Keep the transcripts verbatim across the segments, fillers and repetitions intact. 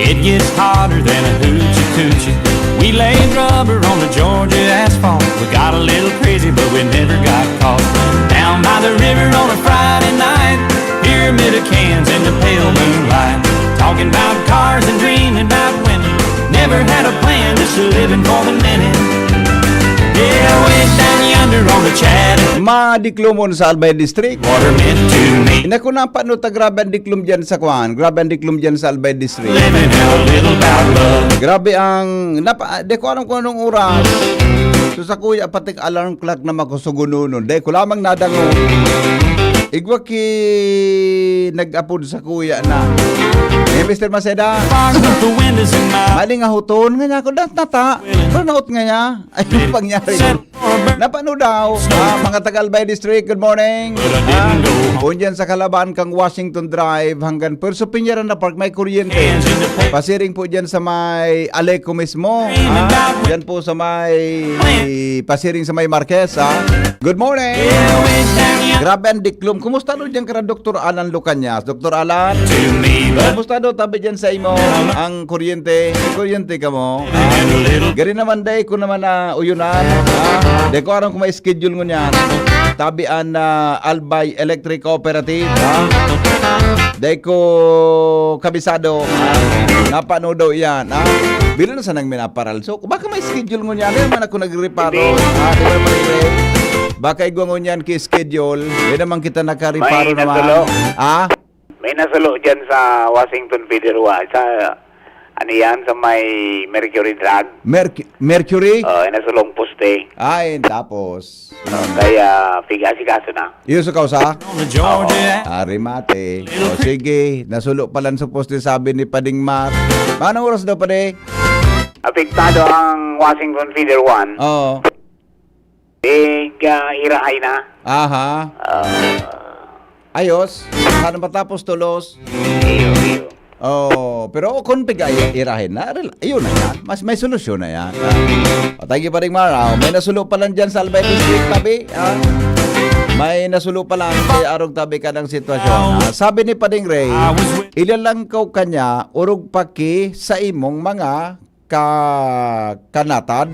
It gets hotter than a hoochie coochie. We laid rubber on the Georgia asphalt. We got a little crazy, but we never got caught. Down by the river on a Friday night, pyramid of cans in the pale moonlight. Talking about cars and dreaming about women. Never had a plan, just living for the minute. Yeah, way down yonder on the Chattanooga. Madiklomon sa Albay District. Water meant to me. Naku, napano ta, grabe ang diklom dyan sa kwan. Grabe ang diklom dyan sa Albay District. Living a little about love. Grabe ang, napa, di ko alam kung anong oras. So, sa kuya, pati alarm clock na makusugununon. Di ko lamang nadango. Igwa ki nag-apod sa kuya na. Eh, Mister Maceda. Far the windows in my Maling ahuton nga niya ako, dat nata. Pero naot nga niya. Ay, yung pangyari. Napano daw? Ah, mga taga Albay District, good morning. Ah, kung dyan sa Kalaban kang Washington Drive hanggang Puerto Piñera na Park, may kuryente. Pasiring po dyan sa may Aleco mismo. Ah, dyan po sa may Pasiring sa may Marquez, ah. Good morning. Grabe ang diklom. Kumusta no dyan ka na, Doktor Alan Lucanias? Doktor Alan, kumusta daw tabi dyan sa imo ang kuryente? Kuryente ka mo? Ah, gari naman day ko naman na uyunan. Ah, di ko aram kung may schedule ngunyan. Tabi an, ah, Albay Electric Cooperative. Ah, di ko kabisado. Ah, napano daw iyan. Ah, bilo na sanang minaparalso. Baka may schedule ngunyan. Di naman ako nagreparo. Ah, di ba, pare? Baka igwa ngunyan ki schedule. Di naman kita nakareparo May naman. nasulo. Ah? May nasulo dyan sa Washington Federal, sa, ano yan, sa may Mercury Drug. Merc-, Mercury? Oh, nasulong poste. Ay, tapos. Oh, kaya, piga si kaso na. Iyo sa kausa? Georgia. Ari mate. O sige, nasulo palan sa poste, sabi ni Pading Mar. Manong oras daw, pare? Apektado ang Washington Feeder one. Oo. Big, ah, irahay na. Aha. Ah. Ayos. Sana matapos tulos. Iyo, iyo. Oh, pero kung piga irahin na, rel-, ayun na yan. Mas may solusyon na yan. Ah. O, thank you, Pading Mar. Ah, may nasulo pa lang dyan sa Albay District, tabi. Ah. May nasulo pa lang kay arog tabi ka ng sitwasyon. Ah, sabi ni Pading Ray, ilalangkaw ka niya, orog pa ki sa imong mga ka-, kanatad.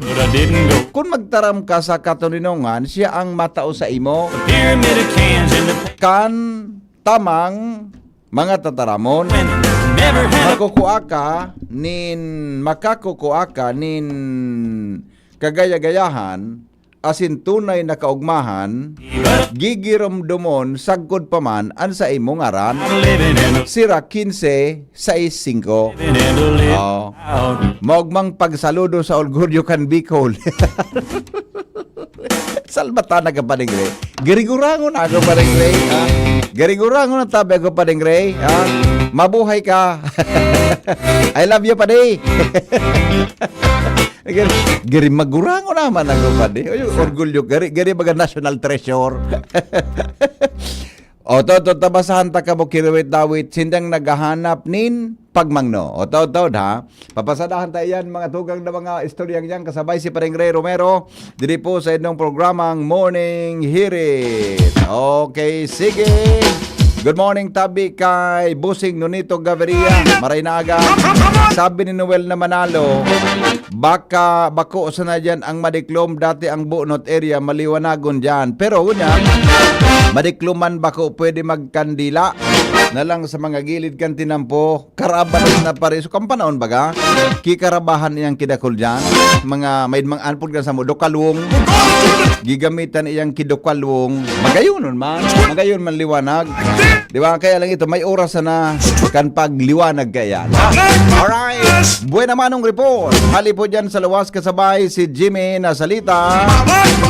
Kun magtaram ka sa katoninongan, siya ang matao sa imo. Kan tamang mga tataramon. Makukua ka nin, makakukua ka nin kagaya-gayahan, asin tunay na kaogmahan, gigiromdomon sagkod pa man an saimong ngaran. Sira quince, sais singko. Oh. Maogmang pagsaludo sa Orgulyo kan Bicol. Salbata na ka, Pading Ray. Garigurangon ako, Pading Ray, ha? Garigurangon ang tabi ako, Pading Ray, ha? Mabuhay ka. I love you, Padi. Gari, gari magurangon naman ako, padi. Oy, orgulyo. Gari, gari baga national treasure. O, to, to, tabasahan ta kamo, kirawit-dawit, sindang naghahanap nin pagmangno. O, to, to, ha? Papasadahan ta iyan, mga tugang na mga istoryang yan, kasabay si Pareng Ray Romero, diri po sa inyong programang Morning Hirit. Okay, sige. Good morning, tabi kay Busing Nonito Gaviria. Maray na aga. Sabi ni Noel na Manalo, baka bako sana dyan ang madiklom, dati ang bunot area, maliwanagon dyan. Pero, ngunyan, madiklom man bako, pwede magkandila na lang sa mga gilid kan tinampo. Karabanan na pare. So, kan panahon baga, kikarabahan iyang kidakol dyan. Mga, may mga anpod kan sa mo, dokalwong. Gigamitan iyang kidokalwong. Magayon nun man. Magayon man liwanag. Di ba? Kaya lang ito, may oras na kan pagliwanag kaya. Alright. Buena manong report. Hali po dyan sa luwas kasabay si Jimmy Nasalita.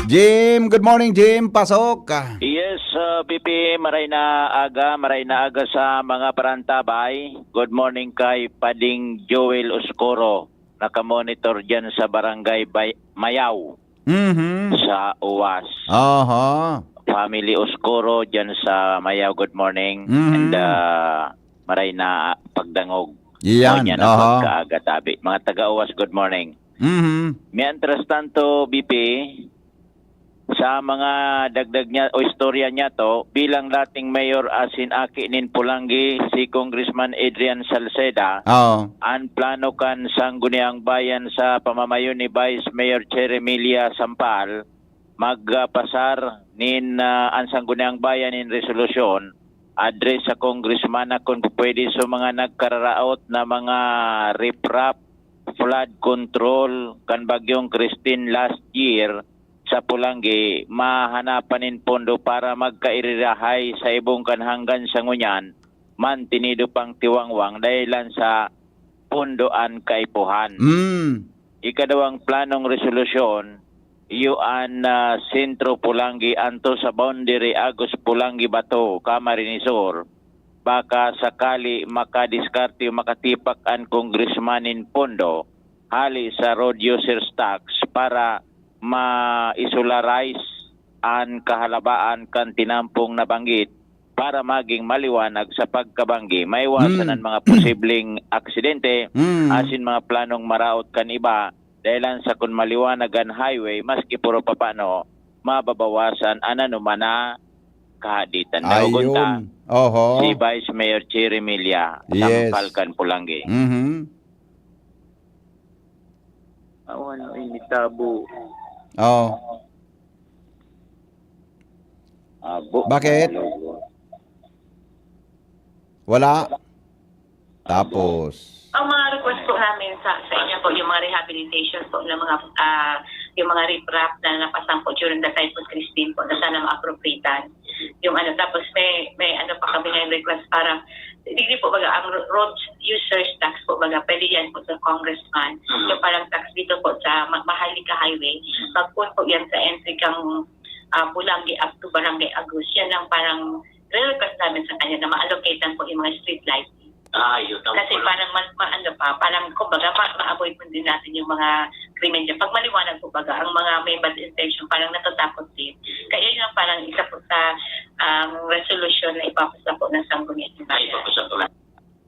Jim, good morning, Jim. Pasok. Yes, uh, P P, maray na aga, maray na aga sa mga parantabay. Good morning kay Pading Joel Oscuro, nakamonitor dyan sa Barangay Bay-, Mayaw, Mhm. sa Uwas. Aha. Family Oscuro dyan sa Mayaw, good morning. Mhm. And, uh, maray na pagdangog. Iyan, O, yan ang aha. pagkaaga tabi. Mga taga-Uwas, good morning. Mhm. Mientras tanto, B P, Sa mga dagdag niya o istorya niya to, bilang dating mayor asin aki nin Polangui, si Congressman Adrian Salceda, Oo. an plano kan Sangguniang Bayan sa pamamayo ni Vice Mayor Cherry Milla Sampal, magpasar nin, ah, an Sangguniang Bayan nin resolusyon address sa congressman na kun pwede sa mga nagkararaot na mga riprap, flood control kan Bagyong Christine last year sa Polangui, mahanapan nin pondo para magkairirahay sa ibong kan hanggan sa ngunyan, mantinido pang tiwangwang dahilan sa pondo an kaipuhan. Mm. Ikadawang planong resolusyon, iyo an, ah, Sentro Polangui anto sa boundary Agus Polangui Bato, Camarines Sur. Baka sakali makadiskarte o makatipak an congressman nin pondo hali sa road users tax para ma-isolarize an kahalabaan kan tinampong nabanggit para maging maliwanag sa pagkabanggi, maiwasan Hmm. ang mga posibleng aksidente, Hmm. asin mga planong maraot kan iba, dahilan sa kun maliwanag an highway, maski puro papano, mababawasan an anoman na kahaditan. Nahugon ta, Ayun. Oho. si Vice Mayor Cherry Milla, Yes. Sampal kan Polangui. Mhm. Awan, ay, mitabo. Oo. Abo. Bakit? Wala? Tapos? Ang mga request po namin sa, sa inyo po, yung mga rehabilitation po ng mga, ah, yung mga riprap na napasangkot during the Typhoon Christine po, na sana ma-appropriatean. Yung ano, tapos may, may ano pa kami na request para, hindi po baga, ang ro-, road users tax po baga, pwede yan po sa congressman. Mm. Yung parang tax dito po sa ma-, Maharlika Highway, Mm. magpun po yan sa entry kang, ah, Polangui up to Barangay Agus. Yan ang parang re-request namin sa kanya na ma-allocatean po yung mga street lighting. Ah, yun, tama Kasi pala. parang mas maano pa, parang kumbaga ma-, ma-avoid mo din natin yung mga krimen dyan. Pag maliwanag po baga, ang mga may bad intention parang natatakot din. Kaya yun ang parang isa po sa, um, resolution na ipapasa po ng Sangguniang Bayan. Ay, ipapasa po lang.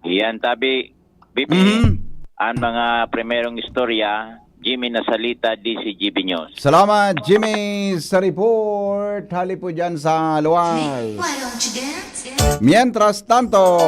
Yan, tabi, Bibi, Mhm. ang mga primerong istorya, Jimmy Nasalita, D C G B News. Salamat, Jimmy, sa report. Hali po dyan sa luwas. Why don't you dance? Mientras tanto,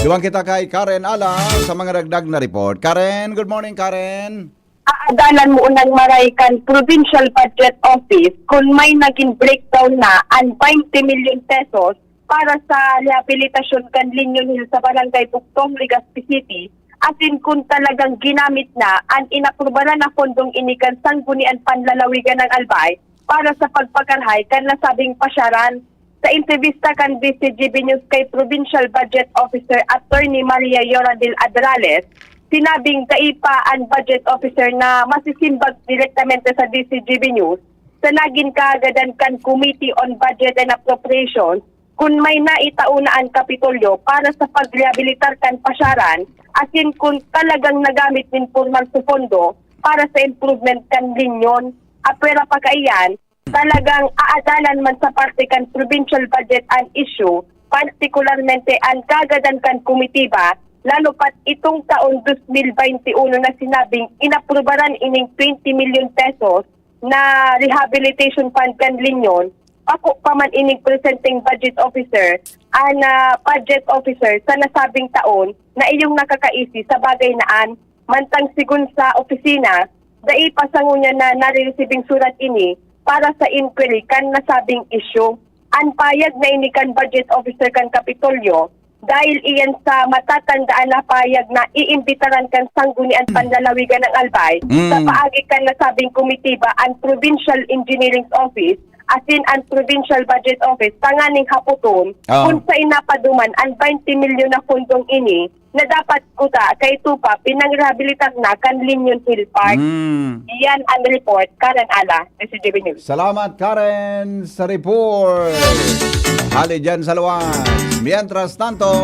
duman kita kay Karen Ala sa mga dagdag na report. Karen, good morning, Karen. Aadalan mo unang maray kan Provincial Budget Office kun may nagin breakdown na an twenty milyon pesos para sa rehabilitasyon kan Linyon Hill sa Barangay Bugtong, Legazpi City, asin kun talagang ginamit na an inaprubaran na fondong ini kan Sanggunian Panlalawigan ng Albay para sa pagpakarahay kan nasabing pasyaran. Sa entrebista kan D C G B News kay Provincial Budget Officer Attorney Maria Yoradil Adrales, sinabing dai pa an budget officer na masisimbag direktamente sa D C G B News sa nagin kaagadan kan Committee on Budget and Appropriations kun may naitao na an Kapitolyo para sa pagrehabilitar kan pasyaran asin kun talagang nagamit nin pormal sa pondo para sa improvement kan Linyon. Apwera pa kaiyan, talagang aadalan man sa parte kan provincial budget an isyu, partikularmente an kaagadan kan komitiba, lalo pat itong taon dos mil baynte uno na sinabing inaprubaran ining twenty milyon pesos na rehabilitation fund kan Linyon, bako pa man ining presenteng budget officer, an, ah, budget officer sa nasabing taon na iyong nakakaisi sa bagay na an. Mantang sigon sa opisina, dai pa sa ngunyan na nareresibing surat ini para sa inquiry kan nasabing isyu. An payag na ini kan budget officer kan Kapitolyo, dahil iyan sa matatandaan na payag na iimbitaran kan Sanggunian Panlalawigan ng Albay Mm. sa paagi kan nasabing komitiba an Provincial Engineering Office asin an Provincial Budget Office tanganing hapoton Oo. kung sa inapaduman an twenty milyon na pondong ini na dapat kuta kay Tupa pinangrehabilitar na kan Linyon Hill Park. Mm. Yan ang report. Karen Ala, S C G B News. Salamat, Karen, sa report. Hali dyan sa luwas. Mientras tanto,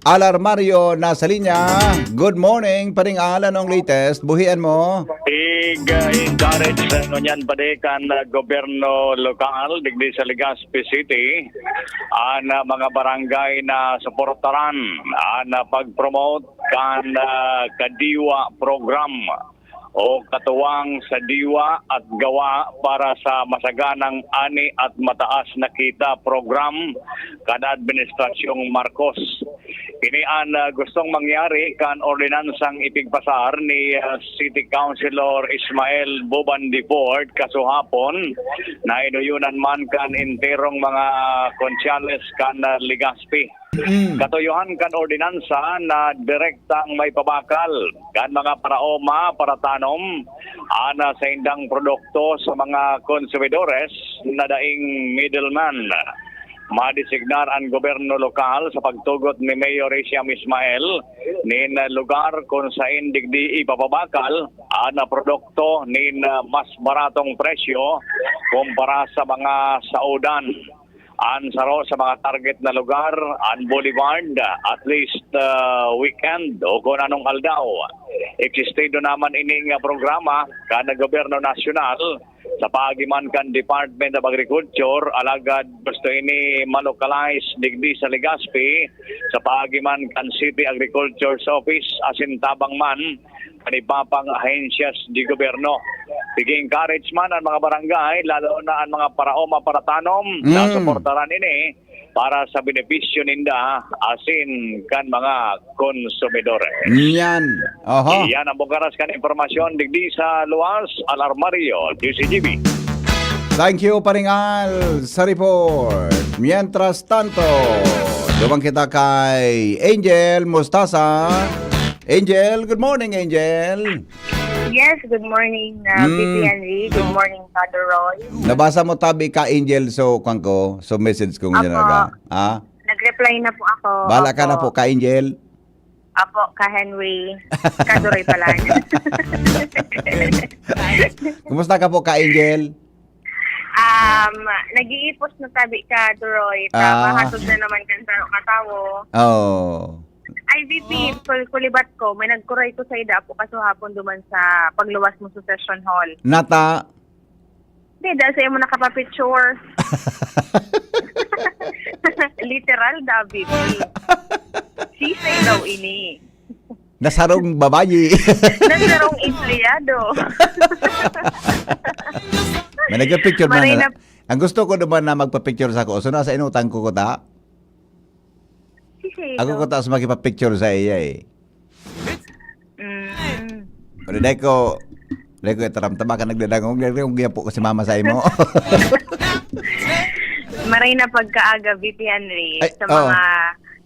Alarmario na sa linya. Good morning, Paring Al. Anong latest? Buhian mo? Ig-encourage sa ngunyan pa di kan, ah, gobyerno lokal digdi sa Legazpi City an, ah, mga barangay na suportaran an, ah, pag-promote kan, ah, Kadiwa Program o Katuwang sa Diwa at Gawa para sa Masaganang Ani at Mataas na Kita program kan Administrasyong Marcos. Ini an, ah, gustong mangyari kan ordinansang ipigpasar ni, ah, City Councilor Ismael Boban de Ford kasuhapon na inuyonan man kan enterong mga konsyales kan, ah, Legazpi. Mm. Katuyohan kan ordinansa na direktang maipabakal kan mga paraoma, paratanom, an, ah, saindang produkto sa mga konsumidores na daing middleman. Madesignar an gobyerno lokal sa pagtugot ni Mayor Hisham Ismail nin lugar kun sain digdi ipapabakal an produkto nin mas baratong presyo kumpara sa mga saodan. An saro sa mga target na lugar, an Boulevard, at least, ah, weekend o kun anong aldaw. Existido naman ining programa kan gobyerno nasyonal sa paagi man kan Department of Agriculture, alagad gusto ini ma-localize digdi sa Legazpi sa paagi man kan City Agriculture's Office asin tabang man kan iba pang ahensyas de gobyerno. Sige, encourage man an mga barangay, lalo na an mga paraoma, paratanom, na Mm. suportaran ini para sa benepisyo ninda asin kan mga konsumidores. Yan. Oho. Iyan ang bukaras kan impormasyon digdi sa luwas, Alarmario, D C G B. Thank you, Paring Al, sa report. Mientras tanto, duman kita kay Angel Mostasa. Angel, good morning, Angel. Yes, good morning, uh, Mm. B P Henry. Good morning, Father Roy. Nabasa mo tabi ka, Angel, so, kwan ko, so message ko ngunyan Apo. Aga. Ha? Nag-reply na po ako. Bahala ka Apo. na po, ka, Angel. Apo, ka Henry. Ka Duroy pala. Kumusta ka po, ka, Angel? Um, nag-iipos na tabi ka, Duroy. Ta, Ah. mahatod na naman kan saro ka tawo. Oo. Ay, V P, kul-, kulibat ko. May nagkuray ko sa ida po kaso hapon duman sa pagluwas mo sa session hall. Nata? Di, dahil sa imo nakapapicture. Literal, David. Sisay daw ini. Nasarong babayi. Nasarong empleyado. May nagpa-picture man Maray na. na- Ang gusto ko naman na magpa-picture sa ko. So, nasa inutang ko ko ta? Sisay Ako ito? ko ta sa makipapicture sa iya eh. Mm. Pero dahil ko, dahil ko itaramtama ka nagdadangog, dahil ko giyapo ko si mama sa imo. Maray na pagkaaga, V P Henry, Ay, sa oh. mga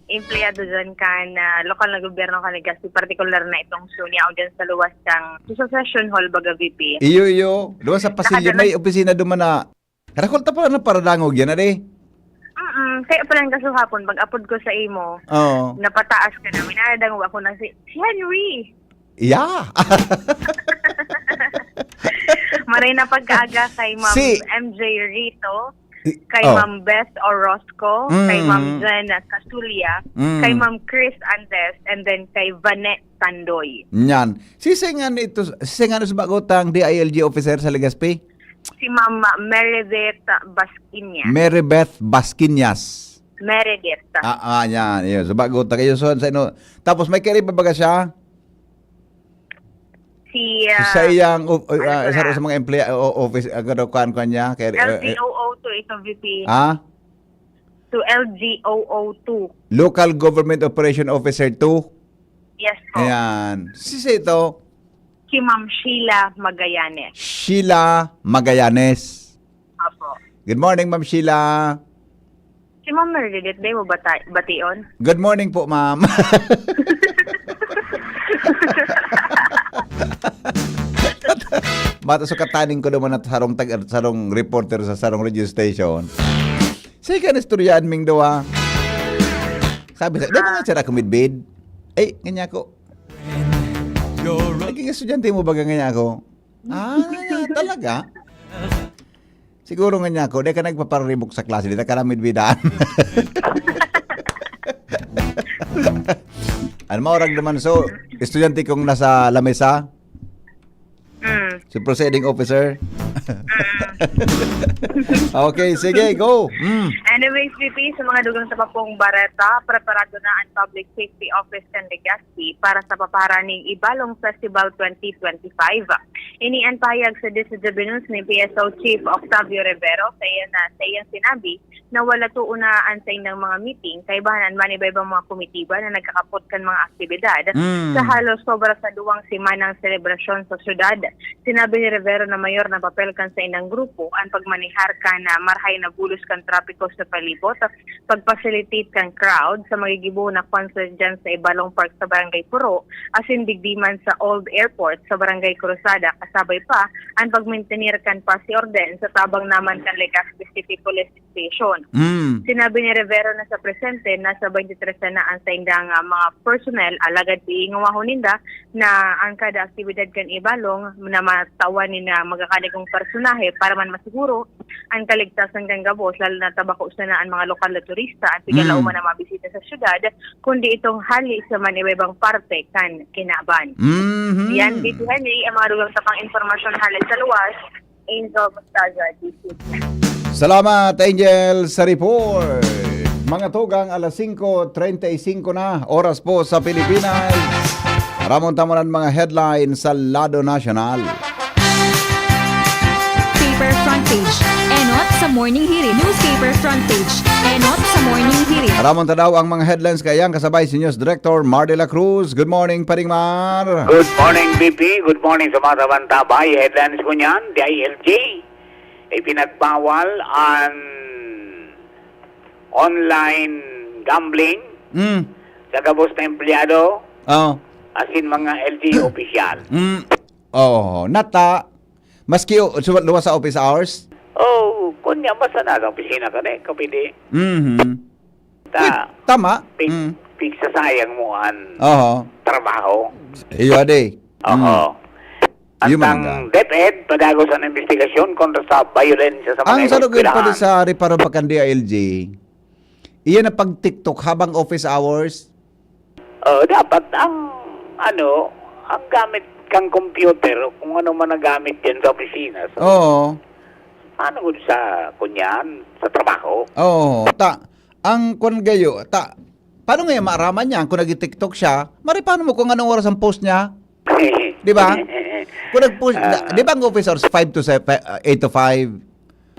empleyado dyan kan, ah, lokal na gobyerno kan Legazpi, partikular na itong SUNYA o dyan sa luwas kang sa session hall, baga, V P. Iyo, iyo. Duman sa pasilyo, Nakadala- may opisina duman na. Karakol ta pala na paradangog yan, ade? Mm-mm. Kaya pala ang kasuhapon, pag-apod ko sa imo, Oo. napataas ka na. Minadangog ako na si, si Henry. Yeah. Maray na pagkaaga kay Ma'am Si M J Rito, I- kay oh. Ma'am Beth Orozco, kay Mm. Ma'am Jen Casulia, Mm. kay Ma'am Chris Andes, and then kay Vanette Tandoy. Nyan. Sisay nga ito, sisay nga sa bagotang D I L G officer sa Legazpi? Si Ma'am Meredith Basquiñas. Meredith Basquiñas. Meredith. Ah, ah, yan. Yun. Sa bagota kayo. So, sa ino, tapos may kaiba baga siya? Si, ah, Sa iyang, o- o- ano ah, to isa na? sa mga emplea-, o- office, ah, gado, kuan, kuan niya, kay, eh, eh, L G O O two ito, V P. Ha? To L G O O two. Local Government Operation Officer two? Yes po. Ayan. Si, si ito? Si Ma'am Sheila Magallanes. Sheila Magallanes. Opo. Good morning, Ma'am Sheila. Si Ma'am Meredith, di mo bata-, bation? Good morning po, ma'am. Mata sa kataning ko naman at sarong tag-, sarong reporter sa sarong radio station. Sige ka na istoryahan ming dawa. Sabi sa, "Di ba nga siya nakumidbid?" Ay, ganyan ako. Naging estudyante mo ba ganyan ako? Ah, talaga? Siguro nga niya ako, di ka nagpaparibok sa klase, di ka namin bidaan. Ano, maurag naman. So, estudyante kong nasa lamesa, Mm. si presiding officer. Mm. Okay, sige, go. Mm. Anyways, V P, sa mga dugang sa papong bareta, preparado na ang Public Safety Office kan Legazpi para sa papaharan ning Ibalong Festival twenty twenty-five. Ini an pahayag sa Disadya Binus ni P S O Chief Octavio Rivero sa iya na, sa iyang sinabi na wala toon na an saindang mga meeting, kaibahan an man iba-ibang mga komitiba na nagkakapot kan mga aktibidad Mm. sa halos sobra sa duwang semanang selebrasyon sa syudad. Sinabi ni Rivero na mayor na papel kan saindang grupo an pagmanehar kan, ah, marahay na bulos kan trapiko sa palibot, pag-facilitate kan crowd sa magigibo na concert dyan sa Ibalong Park sa Barangay Puro, asin digdi man sa Old Airport sa Barangay Cruzada, kasabay pa an pagmintinir kan pasi orden sa tabang naman kan Legazpi City Police Station. Mm. Sinabi ni Rivero na sa presente, nasa twenty-three na an saindang, ah, mga personnel, alagad iingawahon ninda na ang kada aktibidad kan Ibalong na matawan nin, ah, magkakanigong personahe para man masiguro an kaligtasan kan gabos, lalo na ta bako sana an mga lokal na turista an Mm. pigalaoman na mabisita sa syudad, kundi itong hali sa man iba-ibang parte kan kinaban. Mhm. Yan, V P Henry, ang mga dugang sa pang impormasyon hali sa luwas. Angel Mostaza, D C. Salamat, Angel, sa report. Mga tugang, alas singko treinta y cinco na, oras po sa Pilipinas. Aramon ta man an mga headlines sa lado nasyonal. Paper front page. Enot sa Morning Hirit. Newspaper front page. Enot sa Morning Hirit. Aramon ta daw ang mga headlines kaiyan kasabay si News Director Mar de la Cruz. Good morning, Paring Mar. Good morning, V P. Good morning sa mga tabang-tabay. Headlines ko niyan, D I L G. Ipinagbawal an online gambling Mm. sa gabos na empleyado, Oh. asin mga L G U opisyal. Mm. Oh, nata, maski o, su-, luwas sa office hours? Oh, kunya, basta nasa opisina ka na, eh, kapidi. Mhm. Ta, Uy, tama. pig-, Mm. pigsasayang mo an Oho. trabaho. Iyo, ade. Oho. Mm. Yun man Antang nga. DepEd, padagos an imbestigasyon kontra sa bayolensya sa mga Ang sa lugar pa eskwelahan. Sa reparo pa kan D I L G, iyan na pag-TikTok habang office hours? Oo, dapat ang, ano, ang gamit kang computer o kung ano man ang gamit dyan sa opisina. So, Oo. paano gud sa, kunyan, sa trabaho? Oo. Ta, ang kun gayo, ta, paano nga maaraman niya kung nag-TikTok siya? Mari, paano mo kung anong oras ang post niya? Di ba? Kung nag-post, Ah. na-, di ba ang office hours five to seven, uh, eight to five?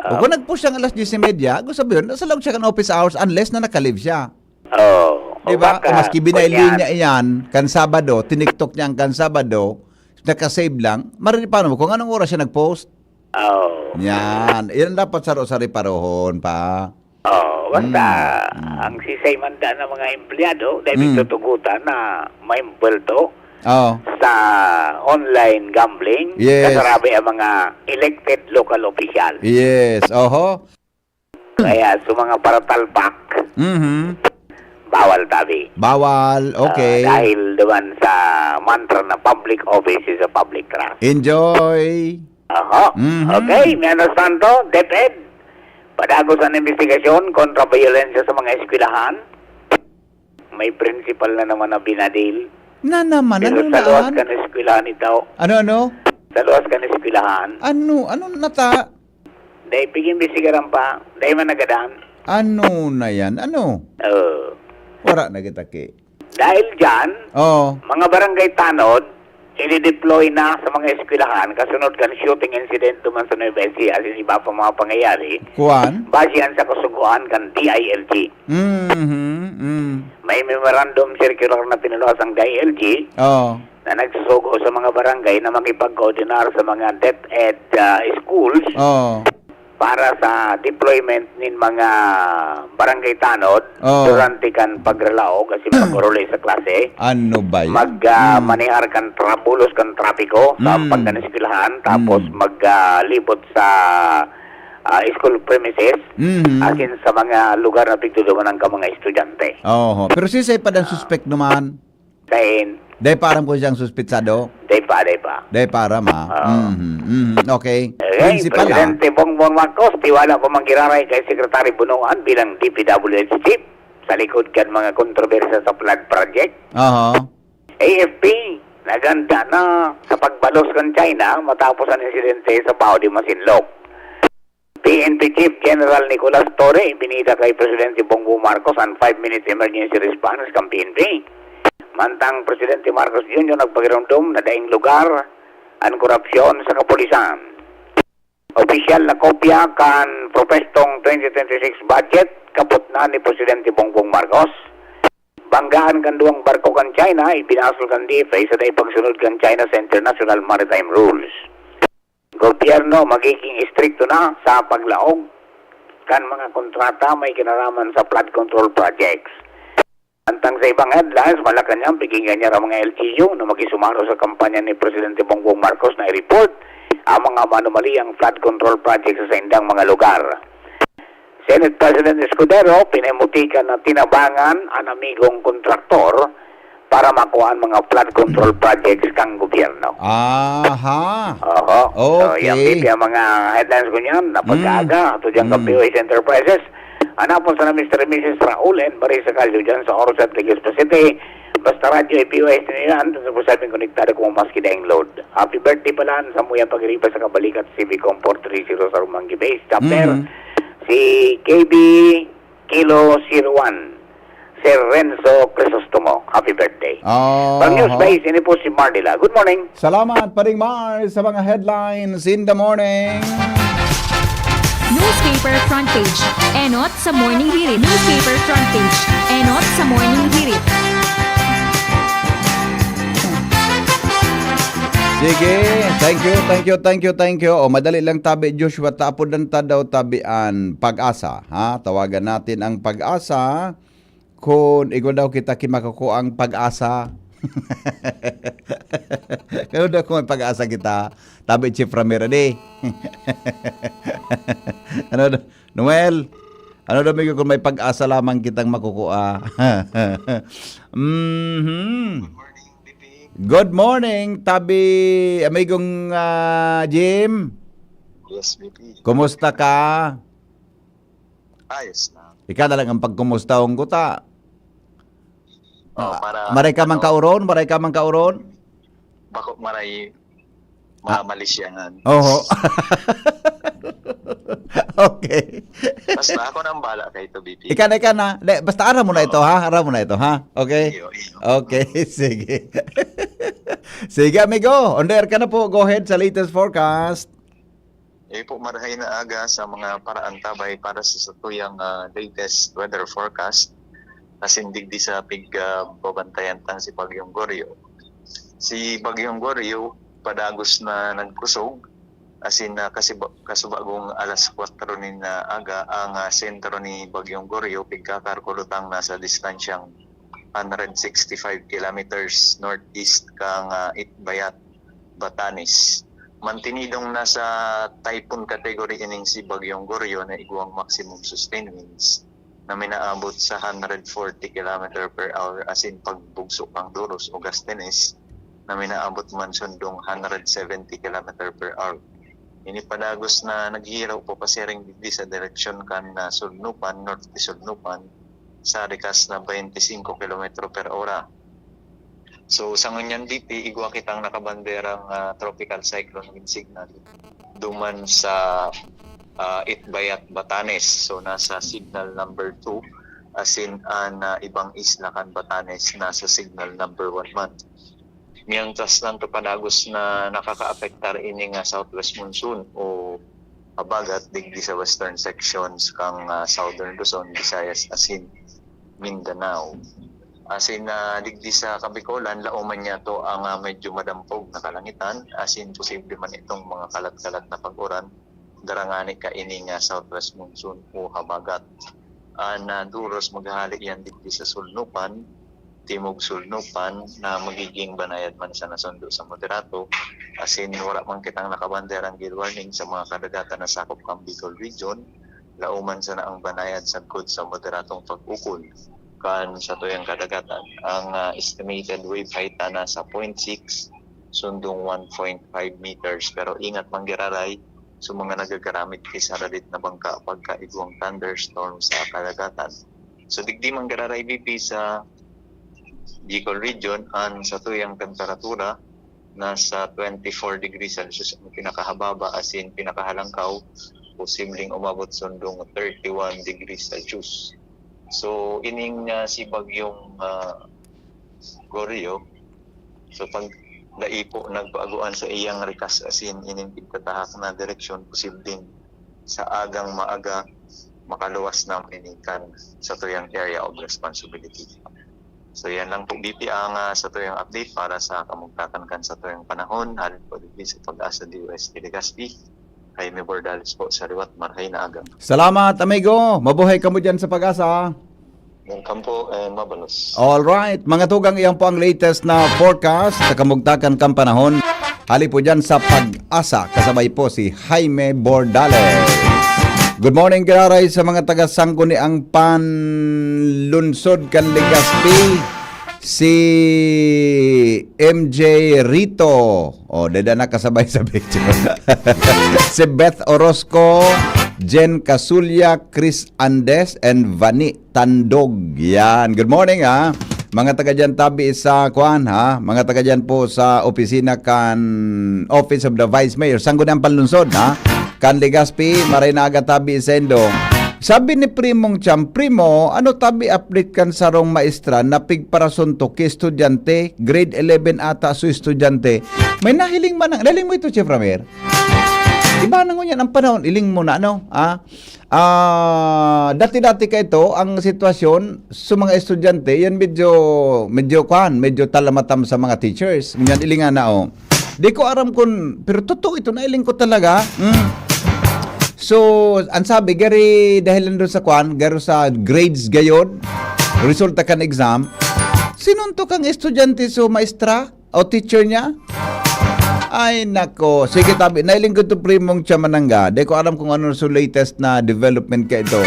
O Ah. kung nag-post siya alas diyes y media, gusto sabihin, nasa loob siya kan office hours unless na naka-leave siya. Oh, Di ba? baka, O maski binayli kunyari. niya iyan, kan Sabado, tiniktok niya ang kan Sabado, naka-save lang, mari-, paano mo kung anong oras siya nag-post? Oh. Yan. Yan dapat saro sa reparohon pa. Oh, basta Mm, mm. ang sisay man daan ng mga empleyado, dahil Mm. tutugutan na maimbulto Oh. sa online gambling, Yes. kasarabi ang mga elected local official. Yes, oho. Kaya sa mga paratalpak, Mhm. bawal tabi. Bawal, Ah, okay. dahil naman sa mantra na public office is a public trust. Enjoy. Aha. Mhm. Okay, mientras tanto, DepEd, padagos an imbestigasyon kontra bayolensya sa mga eskwelahan. May principal na naman na binadil. Na naman, Pero ano sa luwas na? Kan eskwelahan ito. Ano, ano? Sa luwas kan eskwelahan. Ano, ano na ta? Dai, pig-imbestigaran pa. Dai man nagadan. Ano na yan? Ano? Oo. Wara na kita ki. Dahil dyan, Oo. mga barangay tanod, i-deploy na sa mga eskwelahan kasunod kan shooting incident duman sa Nueva Ecija asin iba pa mga pangyayari. Kuwan? Base yan sa kasugoan kan D I L G. Mhm, mm. May memorandum circular na pinaluwas ang D I L G Oo. na nagsusugo sa mga barangay na makipagkoordinar sa mga DepEd, ah, schools Oo. para sa deployment nin mga barangay tanod Oo. durante kan pagralaog asin pag-oruli sa klase. Ano ba yan? Mag, ah, Mm. manehar kan tra-, bulos kan trapiko sa Mm. pagkan eskwelahan, tapos Mm. mag, ah, libot sa, ah, school premises, Mhm. asin sa mga lugar na pigdudumanan kan mga estudyante. Oho. Pero sisay pa dan Ah. suspek naman? Sain? Dai pa aram kung siyang suspitsado? Dai pa, dai pa. Dai pa aram, ah. Oo. Mhm, mhm. Okay. Okay, Principal, ah. Presidente Bongbong Marcos, tiwala pa man giraray kay Secretary Bonoan bilang D P W H chief. sa likod kan mga kontrobersiya sa flood project. Aha. A F P, naganda na sa pagbalos kan China matapos an insidente sa Bao de Masinloc. P N P Chief General Nicolas Torre ibinida kay Presidente Bongbong Marcos an five-minute emergency response kan P N P. Mantang Presidente Marcos Junior nagpagiromdom na daing lugar an korupsyon sa kapulisan. Opisyal na kopya kan propwestong twenty twenty-six budget kapot na ni Presidente Bongbong Marcos. Banggaan kan duwang barko kan China, ibinasol kan D F A sa dai pagsunod kan China sa international maritime rules. Gobyerno magiging estrikto na sa paglaog kan mga kontrata may kinaraman sa flood control projects. Antang sa ibang headlines, Malacañang, piginggan niya ang mga L G U na makisumaro sa kampanya ni Presidente Bongbong Marcos na i-report ang mga manumaliyang flood control projects sa saindang mga lugar. Senate President Escudero, pinamutikan na tinabangan an amigong kontraktor para makuha ang mga flood control projects kang gobyerno. Aha. Oho. So, Okay. yan, P P, ang mga headlines ko niyan, na pagkaaga, ato dyan ka Mm. P O S Enterprises. Hanapon sa na Mister and Missus Raul and Marisa Caldo dyan sa Oro sa Legazpi City. Basta radyo ay P O S nila yan, tapos sabing konektado kung maski daing load. Happy birthday pala sa Muya Pagripa sa Kabalikat, C B Comfort three zero sa Rumanggi Base. Chapter, Mhm. si K B Kilo zero one, Sir Renzo Crisostomo. Happy birthday. Oh, Pang news ho. Base, ini po si Marnila. Good morning. Salamat, Paring Mar, sa mga headlines in the morning. Newspaper front page. Enot sa Morning Hirit. Newspaper front page. Enot sa Morning Hirit. Sige. Thank you, thank you, thank you, thank you. O, madali lang tabi, Joshua. Tapod lang ta daw tabi an Pag-asa, ha? Tawagan natin ang Pag-asa. Kun igwa daw kita ki makukuha ang Pag-asa. Kaya daw kung may Pag-asa kita, tabi Chief Ramiro, di. Ano daw, Noel? Ano daw, amigo, kung may Pag-asa lamang kitang makukuha? Mhm. Morning, B P. Good morning, tabi, amigong, ah, Jim. Yes, B P. Kumusta ka? Ayos lang. Ika na lang ang pagkumustahon ko ta. Oh, Ah, para, maray ka man ano, kauron, maray ka man kauron. Bako maray ma Malaysiangan. Oho. Okay. Basta ako nang bala kay ito, B P. Ika na, ika na. De, basta aram mo na ito, ha? Aram mo na ito, ha? Okay? Iyo, iyo. Okay, sige. Sige, amigo. On the air ka na po. Go ahead sa latest forecast. Eh po, marahay na aga sa mga paraantabay para sa satuyang ah, latest weather forecast. Asin digdi sa pig ah, babantayan tang si Bagyong Goryo. Si Bagyong Goryo, padagos na nagkusog, asin na kasiba, kasubagong alas kwatro nin ah, aga, ang ah, sentro ni Bagyong Goryo, pigkakalkulutang nasa distansyang hundred sixty-five kilometers northeast kang ah, Itbayat, Batanes. Mantinidong nasa typhoon category ining si Bagyong Goryo na igwang maximum sustained winds na minaabot sa hundred forty kilometer per hour, asin pagbugso kang Durus o Gastenes na minaabot man sundong hundred seventy kilometer per hour. Ini padagos na naghihiraw papasiring digdi sa direksyon kan ah, Sudnupan, Norte Sudnupan, sa rikas na twenty-five kilometro per ora. So, sa ngunyan, B P, igwa kitang nakabanderang ah, tropical cyclone wind signal duman sa ah, Itbayat, Batanes. So, nasa signal number two, asin an ah, ibang isla kan Batanes nasa signal number one man. Mientras tanto, padagos na nakakaapektar ini nga southwest monsoon o habagat digdi sa western sections kang ah, Southern Luzon, Visayas, asin Mindanao. Asin na digdi sa Kabikolan, laoman niya to ang ah, medyo madampog na kalangitan, asin posible man itong mga kalat-kalat na pag-uran, darangani kaini nga southwest monsoon o habagat. An ah, Durus maghahali yan digdi sa Sulnupan, Timog Sulnupan, na magiging banayad man sa nasundo sa moderato, asin wala man kitang nakabanderang gale warning sa mga kadagatan na sakop kan Bicol Region, laoman sana ang banayad sagkod sa moderatong pag-ukol kan satuyang kadagatan. Ang ah, estimated wave height na nasa point six sundong one point five meters. Pero ingat man giraray sa mga nagagaramit ki sa radit na bangka pagka igwang thunderstorm sa kadagatan. So, digdi man giraray, B P, sa Bicol region, ang satuyang temperatura nasa twenty-four degrees Celsius ang pinakahababa, as in pinakahalangkaw, posibleng umabot sundong thirty-one degrees Celsius. So, ining, ah, si Bagyong, ah, Goryo, so pag dai po nagpaaguan sa iyang rikas, as in ining pigtatahak na direksyon, posibleng sa agang maaga makaluwas na ini kan satuyang area of responsibility. So, yan lang po, B P, ang, ah, satuyang update para sa kamugtakan kan satuyang panahon. Hali po digdi sa Pag-asa D O S T Legazpi, Jaime Bordales po sa liwat, marahay na aga. Salamat, amigo. Mabuhay kamo dyan sa Pag-asa. Welcome po and mabalos. All right. Mga tugang, iyan po ang latest na forecast sa kamugtakan kan panahon. Hali po dyan sa Pag-asa, kasabay po si Jaime Bordales. Good morning, giraray, sa mga taga Sangguniang Panlunsod kan Legazpi, si M J Rito. Oh, dada na kasabay sa picture. Si Beth Orozco, Jen Casulla, Chris Andes, and Vani Tandog. Yan. Good morning, ha. Mga taga dyan tabi sa, kwan, ha. Mga taga dyan po sa opisina kan Office of the Vice Mayor. Sangguniang Panlunsod, ha. Kan Legazpi, maray na aga tabi sa indo. Sabi ni Primong Cham, "Primo, ano tabi update kan sarong maestra na pigparasuntok ki estudyante, grade eleven ata su estudyante?" May nahiling man ang, nahiling mo ito, Chief Ramir? Iba na ngunyan ang panahon, iling mo na, ano? Ah, ah, dati-dati ka ito, ang sitwasyon sa mga estudyante, yan medyo, medyo, kwan, medyo talamatam sa mga teachers. Ngunyan, ilingan na, oh. Di ko aram kun, pero totoo ito, nailing ko talaga. Mm. So, ang sabi, gari dahilan doon sa kwan, garo sa grades gayod, resulta kan exam, sinuntok ang estudyante sa maestra o teacher niya. Ay, nako. Sige, tabi, nailing ko ito, Primong Chamananga. Di ko aram kung ano sa latest na development ka ito.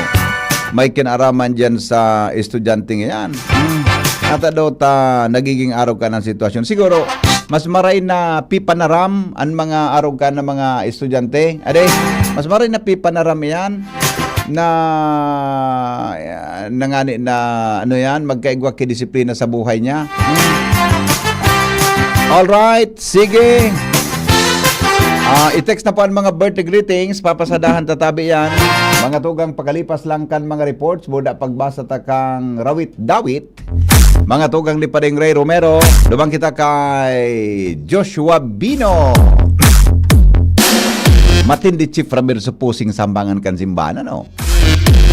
May kinaraman dyan sa estudyante ngayon. Hmm. Ata daw ta nagiging arog ka ng sitwasyon. Siguro, mas maray na pipanaram ang mga arog ka ng mga estudyante. Ade, mas maray na pipanaram yan na, na ngani na, ano yan, magkaigwa ki disiplina sa buhay niya. Hmm. All right, sige. Ah, i-text na po ang mga birthday greetings, papasadahan tatabi yan. Mga tugang, pakalipas lang kan mga reports, buda pagbasa ta kang rawit-dawit. Mga tugang ni Pading Ray Romero, duman kita kay Joshua Bino. Matindi, Chief Ramir, sa pusing sambangan kan simbahan, ano?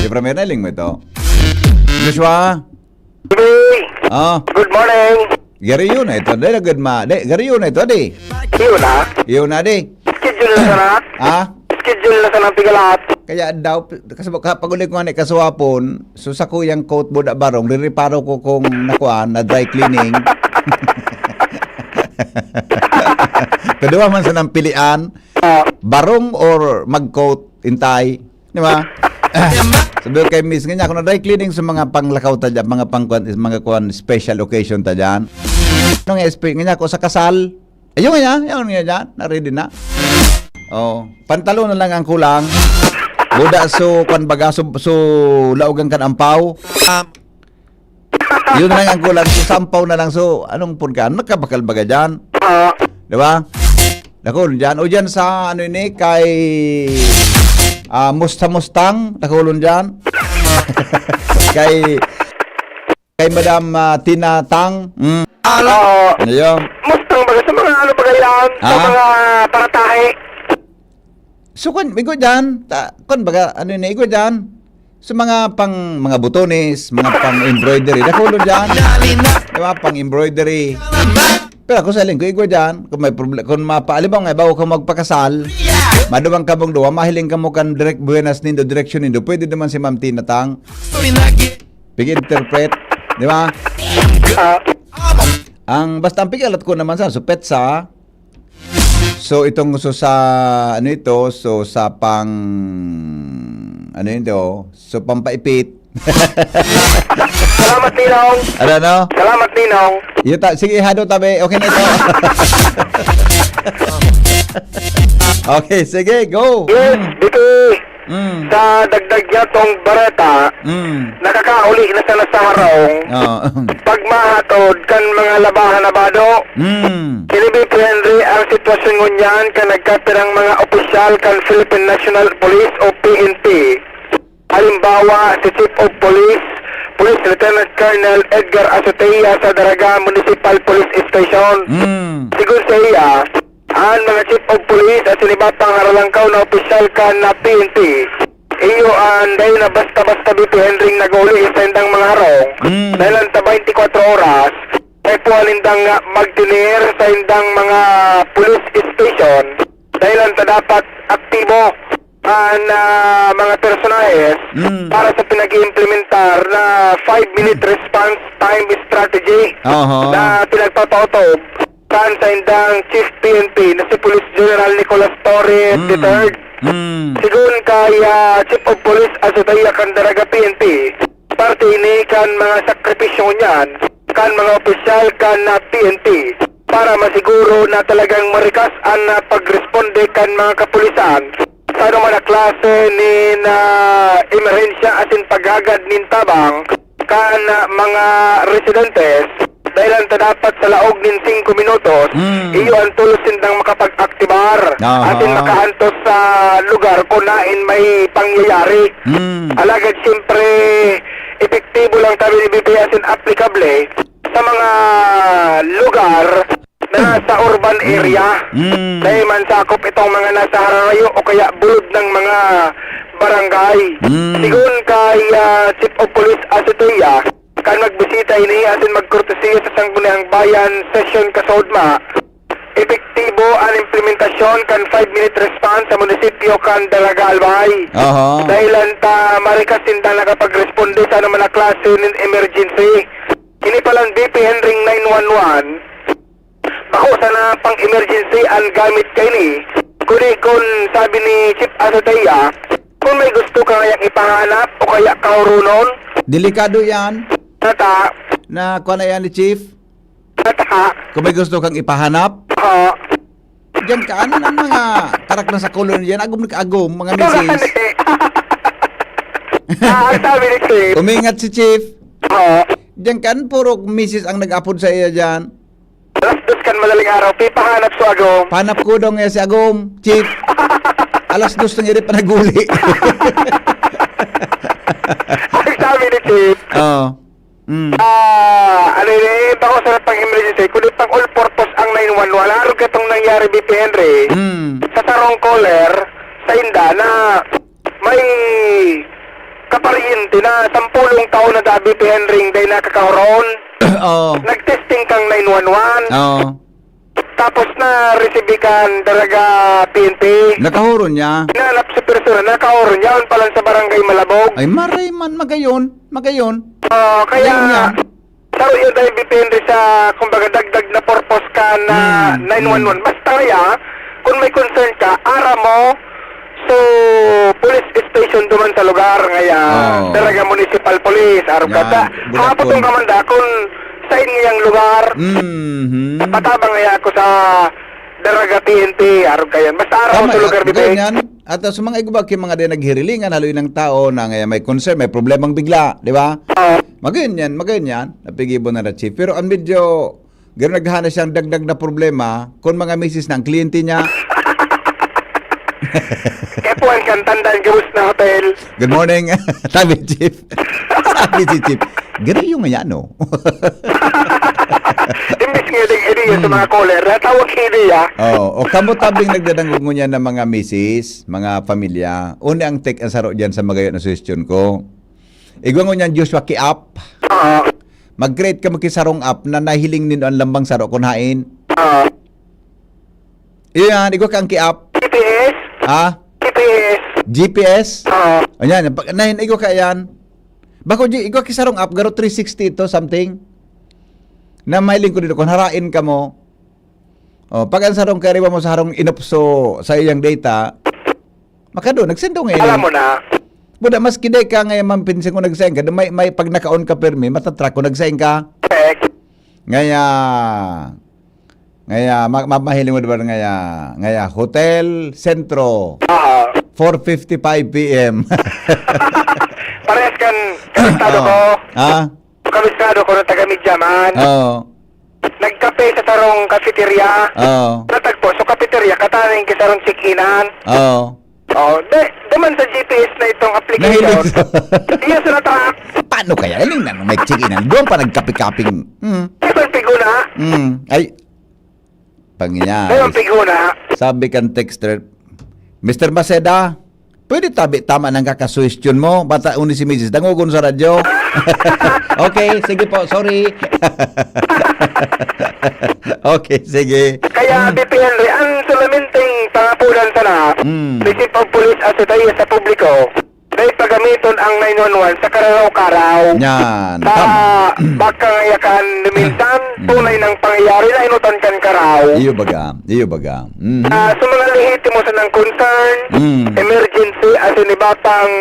Chief Ramir, nailing mo ito? Joshua? Hey, Ah, good morning. Gariyo na ito. Dahil good ma-, di, gariyo na ito, di. Yun na. Yun na, di. Schedule na sana. Ha? Schedule na sana, pigalat. Kaya daw, kasi baka pag uli ko nga ni kasuhapon, so sa kuyang coat, buda barong, rireparo ko kung nakuan, na dry cleaning. Kaduwa man sa nang pilian, Ah, barong or mag-coat, intay. Di ba? Sabi ko kay Miss, nga niya, kung na-dry cleaning sa mga panglakaw ta dyan, mga pangkuan, mga kuan, special occasion ta dyan. Nung S P, nga niya, kung sa kasal, ayun nga niya, yun nga dyan, na-ready na. Oh, pantalon na lang ang kulang. Buda, so, kwan baga, so, so, laogan kan ampaw. Yun na lang ang kulang. So, sampaw na lang. So, anong pun ka? Nakabakal baga dyan? Ah. Di ba? Dakul dyan. O dyan sa, ano ini, kay, ah, Musta Mustang. Dakulon dyan. Kay, kay Madam, ah, Tina Tang. Mm. Oo. Ano yun? Mustang baga sa mga ano baga yan? Sa Ah? mga paratahe. So, kwan, igwa dyan, ta-, kwan, baga, ano yun, igwa dyan? Sa mga pang, mga butones, mga pang embroidery, dakulon dyan. Di ba? Pang embroidery. Pero ako sa linggo, igwa dyan. Kung may proble-, kung mapa-, halimbawa nga, bago ka magpakasal, maduwang kamong duwa, mahiling kamo kan direct buenas nindo, direksyon nindo, pwede naman si Ma'am Tina Tang. Pig-interpret, di ba? Ah. Ang, basta ang pigalat ko naman sa, so, petsa, So, itong so sa, ano ito? So, sa pang, ano yun to? So, pampaipit. Salamat, Ninong. Ano, ano? Salamat, Ninong. Yuta, sige, hado tabi. Okay na ito. Okay, sige, go. Yes, Mm. Vicky. Mm. Sa dagdag niya tong bareta, Mm. nakakauli na sana sa harong Oo. pagmahatod kan mga labahan na bado. Mm. Kini B P Henry ang sitwasyon ngunyan kan nagkapirang mga opisyal kan Philippine National Police o P N P. Halimbawa, si Chief of Police, Police Lieutenant Colonel Edgar Azotea sa Daraga Municipal Police Station. Mm. Sigon sa iya, an mga Chief of Police asin iba pang haralangkaw na opisyal kan P N P, iyo an dai na basta-basta B P Henry nag-uli sa indang mga harong. Mm. Dahil ang ta twenty-four oras, may puwan nindang magtinir sa indang mga police station. Dahil ang ta dapat aktibo an, ah, mga personahes Mm. para sa pinag-iimplementar na five-minute response time strategy Aha. na pinagpapautob kan saindang Chief P N P na si Police General Nicolas Torres Mm. the third. Mm. Sigon kay, ah, Chief of Police Azotea kan Daraga P N P, parte ini kan mga sakripisyo niyan kan mga opisyal kan P N P para masiguro na talagang marikas an, ah, pagresponde kan mga kapulisan sa anoman na klase nin, ah, emerhensya asin paghagad nin tabang kan, ah, mga residentes, dahil ang ta dapat sa laog nin singko minutos, Mm. iyo ang tolos sindang makapag-aktibar Aha. asin makaantos sa lugar kun haen may pangyayari. Mm. Alagad siyempre, epektibo lang sabi ni B P asin aplikable sa mga lugar na nasa urban Mm. area. Mm. Dahil man sakop itong mga nasa hararayo o kaya bulod ng mga barangay. Mm. Sigon kay, ah, Chief of Police Azotea, kan magbisita ini asin magkortesiya sa Sangguniang Bayan Session Kasodma, epektibo an implementasyon kan five-minute response sa munisipyo kan Daraga Albay. Aha. Dahil an ta marikas sinda nakapagresponde sa anoman na klase nin emergency. Ini palan B P Henry nine one one, bako sana pang-emergency an gamit kaini. Kundi kun sabi ni Chief Azotea, kun may gusto ka ngayang ipahanap o kaya kahuronon, Delikado yan. Tata. Na kuha na yan ni Chief. Tata. Kung may gusto kang ipahanap, Oo. Diyan ka, ano ang mga karak na sa kolon diyan? Agom na agom, mga Ito nga, misis. eh. Ah, ang sabi ni Chief. Umingat si Chief. Oo. Diyan ka, puro misis ang nag-apod sa iya diyan. Alas dos kan madaling araw, pipahanap sa agom. Pahanap ko daw nga si agom, Chief. Alas dos na nga, di pa nag-uli. Ang sabi ni Chief, Oo. Mm. Ah, ano yun eh, bako sa pang-emergency, kundi pang all purpose ang nine one one. Arog katong nangyari, B P Henry, Mm. sa sarong caller, sa inda na may kaparyente na sampulong taon na da, B P Henry, dahil nakakahuron. Oo. Nag-testing kang nine one one. Oo. Tapos na-receive kan Daraga P N P. Nakahuron niya? Hinanap si persona, nakahuron niya, on pa lang sa Barangay Malabog. Ay, maray man, magayon, magayon. Ah, kaya, Magayon yan. saro yun dahil depende sa, kumbaga, dagdag na purpose ka na Hmm, nine one one. hmm. Basta kaya, kung may concern ka, ara mo, So, police station duman sa lugar ngaya, Oo. Daraga Municipal Police, arog Yan, kata. Bulacon. Hapot tong kamanda kung sa inyong lugar. Mhm. Patabang ngaya ako sa Daraga P N P, arog kayan. Basta araw Tama, sa lugar, at di ba? Ganyan. At, uh, sa mga iba, ki-, mga di naghirilingan, haloy ng tao na ngaya may concern, may problemang bigla, di ba? Oo. Magayon yan, magayon yan. Napigibo na na, Chief. Pero ang medyo Garo naghahanap siyang dagdag na problema kun mga misis na ang kliyente niya. Kaya po ang kantandaan gabos na hotel. Good morning. Sabi ni Chief. Sabi si Chief, "Garo yung nga yan, no?" Imbis nga ding idea sa Hmm. mga caller, natawag si idea. Oo. O kamo tabing nagdadangog ngunyan ng mga misis, mga pamilya, uni ang take ang saro dyan sa magayon na suhestyon ko. Igwa ngunyan, Joshua Kiap. Oo. Mag-create kamo ki sarong app na nahiling nindo an lambang saro kun haen. Oo. Iyan, igwa ka ang ki-app. G P S? Ha? G P S. G P S? Oo. Ayan, pag, nahin, igwa ka yan. Bako, di, igwa ki sarong app, garo three sixty ito, something. Na mahiling ko dito, kung harain ka mo, oh, pag ang sarong kariwa mo sa harong inupso sa iyang data, makado, nagsendo nga ini. Alam mo na. Buda, mas kiday ka nga man pinsan ko nagsaing ka, may, may pag naka-on ka permi, matatrack ko nagsaing ka. Correct. Ngaya, ngaya, ma-, ma-, mahiling mo diba ngaya, ngaya, Hotel Centro. Oo. four fifty-five P M. Parehas kan kabistado ko. Ah? Kabistado ko ng taga-media man. Oo. Nagkape sa sarong cafeteria. Oo. Natagpo sa cafeteria, kataning ki sarong check-inan. Oo. Oh, de, duman sa G P S na itong application. Nahilig sa Iya sa natrack. Paano kaya? Aling na may check-inan. Doon pa nagkape-kaping. Hmm. Di ba piguna? Hmm. Ay. Pangya. Di ba piguna? Sabi kan texter, "Mister Maceda, pwede tabi tama ng kakasuwestiyon mo? Bata uni si Misis, dangogon sa radyo." Okay, sige po, sorry. Okay, sige. Kaya, Hmm. B P Henry, ang sulaminting pangapulan sana, Hmm. ni Chief of Police at sa tayo sa publiko, dahil pagamiton ang nine one one sa karaw-karaw. Yan, Sa tama. Baka ngayakan luminsan, Hmm. tunay ng pangyayari na inutan kan karaw. Iyo baga, iyo baga. Mhm. Ah, sa mga lehitimo sanang concern, Hmm. emergency, asin iba pang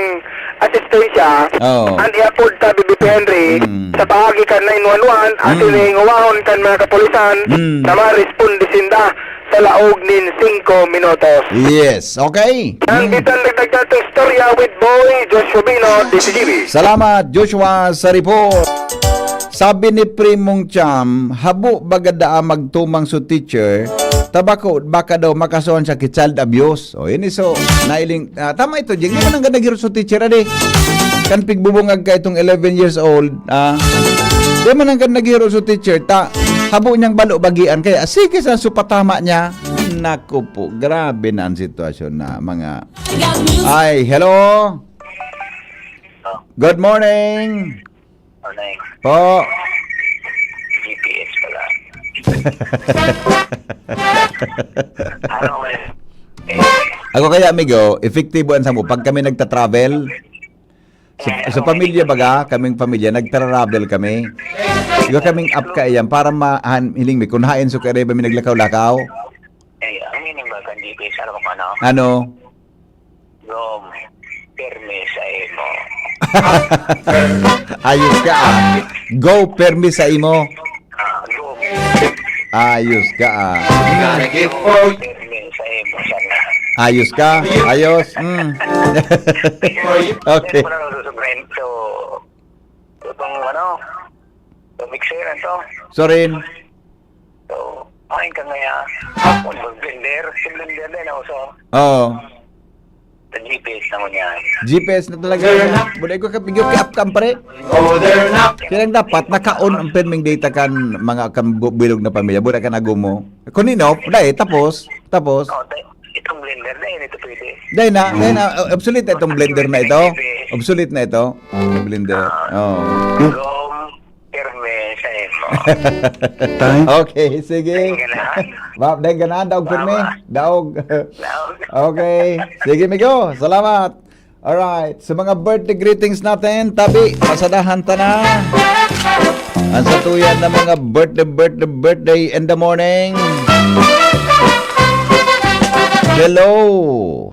asistensya, Oo. an iapod ta, B B P Henry, Hmm. sa paagi kan nine one one, asin Hmm. hingowahon kan mga kapulisan Hmm. na maresponde sinda sa laog nin singko minutos. Yes, okay. Ang Hmm. kitang nagdagdag ng istorya with Boy Joshua Bino, D C G B. Salamat, Joshua, sa report. Sabi ni Primong Cham, habo baga daa magtumang su teacher, ta bako, baka daw makasuhan siya ki child abuse. O, ini so, nailing, ah, tama ito, Jing. Di man nanggad naghiro su teacher, adi. Kan pigbubungag ka itong eleven years old, ah, di man nanggad naghiro su teacher, ta, habo niyang balo bagian. Kaya, sige sa supatama niya. Naku po, grabe na ang sitwasyon na mga... Ay, hello? Good morning. Morning. Po. G P S pala. Ano, eh? Ako kaya, amigo, epektibo ang samo. Pag kami nagta-travel, sa, sa pamilya baga, kaming pamilya, nagta-travel kami. Iba kaming app kaiyan para ma-, han-, hiling mi, kung hain so kaya ba mi naglakaw-lakaw? Eh, ang meaning ba kan G P S, ano kung ano? Ano? Gom, pirmi sa imo. Ayos ka, ah. Go, pirmi sa imo. Ah, gom. Ayos ka, ah. Gotta give up. Pirmi sa imo, sana. Ayos ka, ayos. Mm. Okay. Pero wala nang susubrahin. So, itong ano, so, mixer na to. Sorry. So, ayon ka ngaya, hapon, mag-blender. Si blender na yun, uso. Oo. Sa G P S na mo niya. G P S na talaga. Buday ko, kapigyo, kaya apkam, pare. Silang dapat, naka-on ang pirming data kan mga kan bu-, bilog na pamilya. Buday ka nagumo. Kung ino, dai, tapos, tapos. Oh, dai, itong blender, dai, ito pwede. Dai na, dai na, obsolete na itong blender na ito. Obsolete na ito. Ang blender. Oo. Gom, pirmi sa imo. Okay, sige. Dai ganahan. Ba, dai ganahan, daog pirmi. Mama. Daog. Daog. Okay. Sige, migo. Salamat. Alright. Sa mga birthday greetings natin, tabi, pasadahan ta na. Ang satuyan na mga birthday, birthday, birthday in the morning. Hello.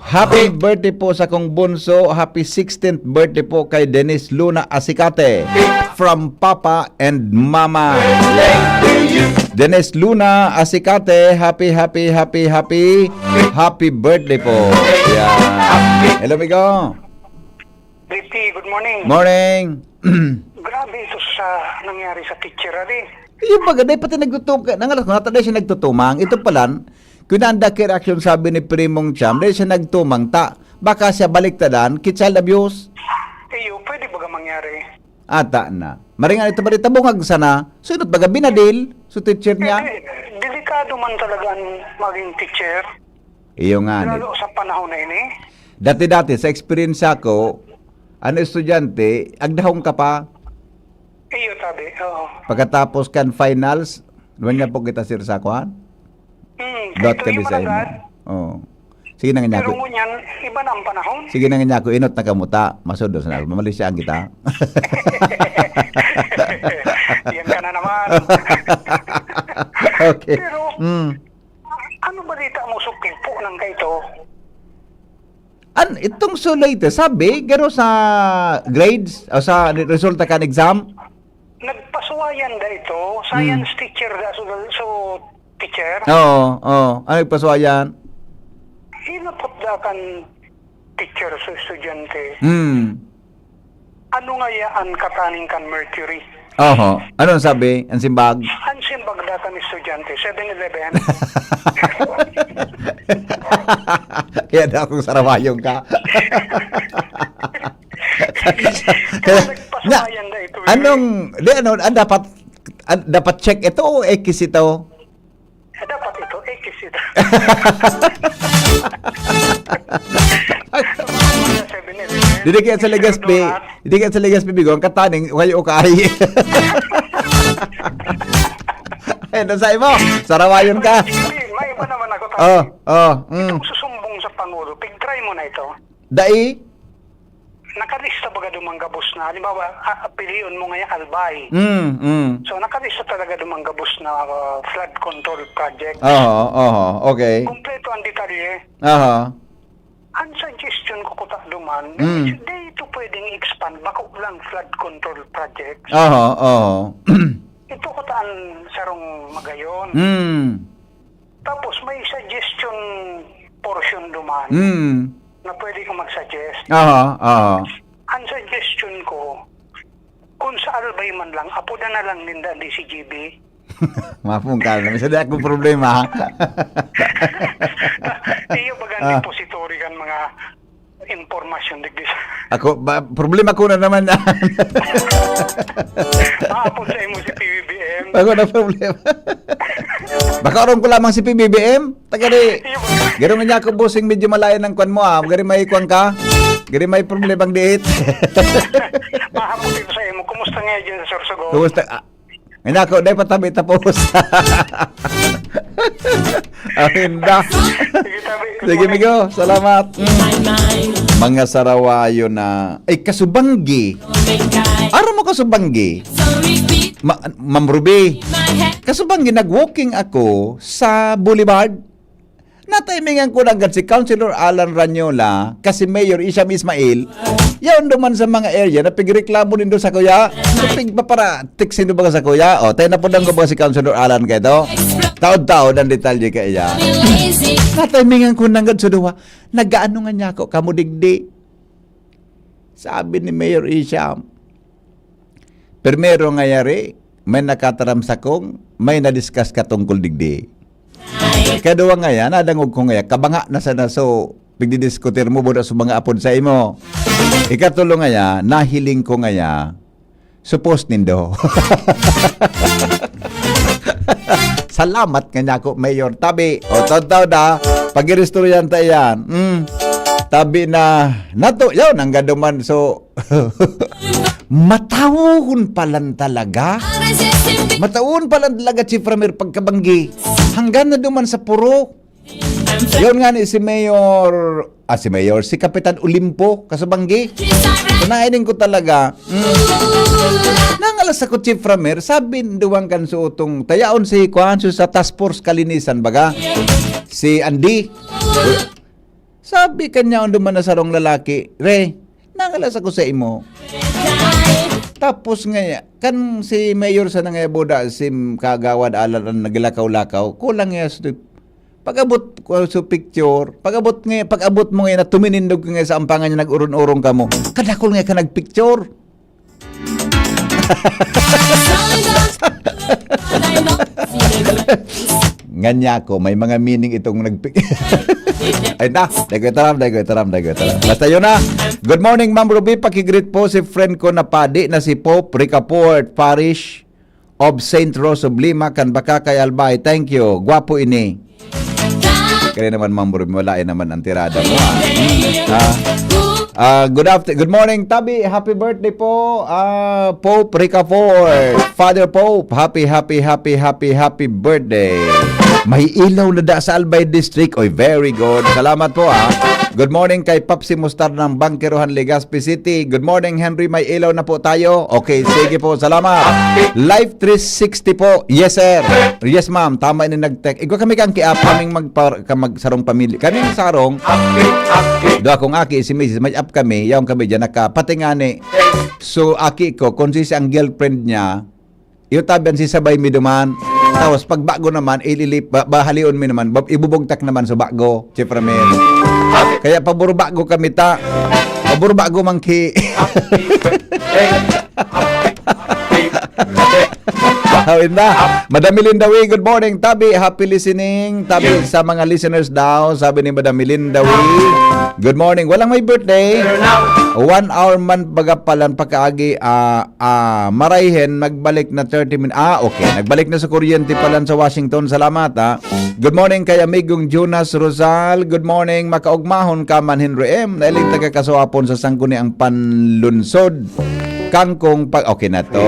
Happy birthday po sa kong bunso. Happy sixteenth birthday po kay Denise Luna Asicate from Papa and Mama. Yeah. Denise Luna Asicate, happy, happy, happy, happy, happy birthday po. Yeah. Hello, amigo. Ricky, good morning. Morning. Grabe ito sa nangyari sa teacher, ali. Yung baga, dai pati nagtutumang. Nangalas ko, nata dai siya nagtutumang. Ito palan, kung nanda ki reaksyon, sabi ni Primong Cham, dai siya nagtumang ta. Baka siya baliktadan, ki child abuse. Iyo, pwede baga mangyari? Ata na. Maringan ito ba di tabungag sana? Sunod baga binadil, so teacher niya. Eh, delikado man talaga ang maging teacher. Iyo nga, ni. Lalo sa panahon na ini. Dati-dati, sa experience ko, ano estudyante, agdahong ka pa. Iyo, tabi. Oo. Pagkatapos kan finals, duman niya po kita, sir, sa kuan? Hmm, Dot ito kami yung sa imo. Managad. Oo. Sige na nga Pero ako. Ngunyan, iba na ang panahon. Sige na nga ako, inot na kamuta. Masudos na ako. Mamalisya ang kita. Yan ka na naman. Okay. Pero, Mm. Ano balita mo, Suki? Po nang kaito? An, itong so latest, sabi, garo sa grades, o sa resulta kan exam? Nagpasuwayan da ito, science Hmm. teacher da, so, so teacher. Oo, oo. Ano nagpasuwayan? Hinapot da kan teacher sa estudyante. Hmm. Ano nga ya an kataning kan Mercury? Oho. Ano ang sabi? Ang simbag? An simbag da kan estudyante, seven eleven. Kaya daw akong sarawayon ka. Kaya, na, Nagpasamayan na ito. Anong, di ano, ah, dapat, ah, dapat check ito o X ito? Eh, dapat ito, X ito. Seven eleven. Didi kaya sa Legazpi, didi kaya sa Legazpi, bigo, ang kataning, kayo kay. Ay, nasa imo, sarawayon ka. Hindi, may iba naman ako. Oh, oh, mm. Itong susumbong sa Pangulo, pig-try mo na ito. Dai? Nakalista baga dumang gabos na. Halimbawa, a- pilion mo ngayon, Albay. Mm, mm. So, nakalista talaga dumang gabos na uh, flood control project. Oho, oho, okay. Kompleto ang detalye. Aha. Ang suggestion ko kuta duman, Mm. di ito pwedeng expand, bako lang flood control project. Aha, aha. Ito kuta ang sarong magayon. Mm. Tapos may suggestion portion duman Mm. na pwede ko mag-suggest. Aha, aha. Ang suggestion ko, kung sa Albay man lang, apodan na lang ninda ang D C G B. Mapungkal na. Sa di akong problema, ha? Iyo baga Ah. Depository kan mga impormasyon digdi sa Ako, ba, problema ko na naman. Maapod sa imo si P B B M. Ako na problema. Baka orong ko lamang si P B B M? Taga di. Garo nga niya ako, bossing, medyo malayo ng kwan mo, ah. Gari may kwan ka? Gari may problema ang diit. Maapod ito sa imo. Kumusta nga dyan sa Sorsogon? Kumusta? Ah, ngayon ako, dahil patabi tapos. Arinda. Sige, tabi. Good Sige, morning. Migo. Salamat. Mm. Mga sarawayo na. Ay, Kasubanggi. Araw mo, Kasubanggi? Ma Ma'am Ruby. Kasubanggi, nag-walking ako sa Boulevard. Natimingan ko nanggad si Councilor Alan Ranyola, kasi Mayor Isham Ismail, yaon duman sa mga area na pigreklamo nindo sa kuya. So, pigpaparatik sindo baga sa kuya. O, tayo na po lang ko baga si Councilor Alan kayo to. Taod-taod ang detalye kaya. Natimingan ko nanggad sa duwa. Nagaano nga niya ako, kamo digdi. Sabi ni Mayor Isham, "Primero nga yari, may nakataram sa kong, may na-discuss ka tungkol digdi." Ikaduwa nga yan, nadangog ko nga yan, kabanga na sana so, pigdidiskutir mo, buda sa mga apod sa imo. Ikatulo nga yan, nahiling ko nga yan, supos nindo. Salamat nga niya ako, Mayor. Tabi, o, totoo da, pag-iristoryan ta yan. Mm. Tabi na, nato, yun, ang gaduman. So, matawon pa lang talaga. Matawon pa lang talaga, Chief Ramir, pagkabanggi. Hanggang na duman sa puro. Yun nga ni si Mayor, ah, si Mayor, si Kapitan Olimpo, Kasubanggi. So, naining ko talaga, mm, nangalas ako, Chief Ramir, sabi duwang kan suotong, tayaon si Kuan, sa task force kalinisan, baga? Si Andy. Sabi kanya, duman na sarong lalaki, "Re, nangalas ako sa imo." Tapos nga, kan si Mayor sa nangayabuda, si Kagawad Alan ang naglakaw-lakaw, kulang nga sa pag-abot ko sa picture, pag-abot nga, pag-abot mo nga na tuminindog ka nga sa ampangan niya, nag-uron-urong ka mo. Kadakol nga ka nagpicture. Nganya ko, may mga meaning itong nagpic-, ay na, dagoy taram, dagoy taram, dagoy taram. Basta yun na. Good morning, Ma'am Ruby. Pakigreet po si friend ko na padi na si Pope Ricafort, Parish of Saint Rose of Lima, kan Bacacay, Albay. Thank you. Gwapo ini. Kaya naman, Ma'am Ruby, wala naman ang tirada mo, ah. Ah, ah, good after-, good morning, Tabi. Happy birthday po, ah, Pope Ricafort. Father Pope, happy, happy, happy, happy, happy birthday. May ilaw na da sa Albay District. Oy, very good. Salamat po, ah. Good morning kay Papsi Mustar ng Bangkerohan, Legazpi City. Good morning, Henry. May ilaw na po tayo. Okay, sige po. Salamat. Live three sixty po. Yes, sir. Yes, ma'am. Tama ini nag-text. Igwa kami kang kiap, kaming magpar-, ka magsarong pamilya. Kaming sarong, do akong aki, si misis, may up kami. Yaong kami dyan, nakapatingani. So, aki ko, kung si ang girlfriend niya, iyo tabi an sisabay mi duman. Tapos, pag bago naman, ililip, ba-, bahalion mi naman, bab-, ibubugtak naman sa bago, Chief Ramil. Kaya paburbago kami ta. Paburbago man ki. Hawin na. Madam Melinda Wee, good morning. Tabi, happy listening. Tabi sa mga listeners daw, sabi ni Madam Melinda Wee. Good morning. Walang may birthday. One hour man baga palan pakaagi, ah, ah, marayhen, nagbalik na thirty minutes. Ah, okay. Nagbalik na sa kuryente palan sa Washington. Salamat, ah. Good morning kay amigong Jonas Rosal. Good morning, makaugmahon ka man, Henry M. Nailing taga Kasuapon sa Sangguniang Panlunsod. Kangkong pag... Okay na to.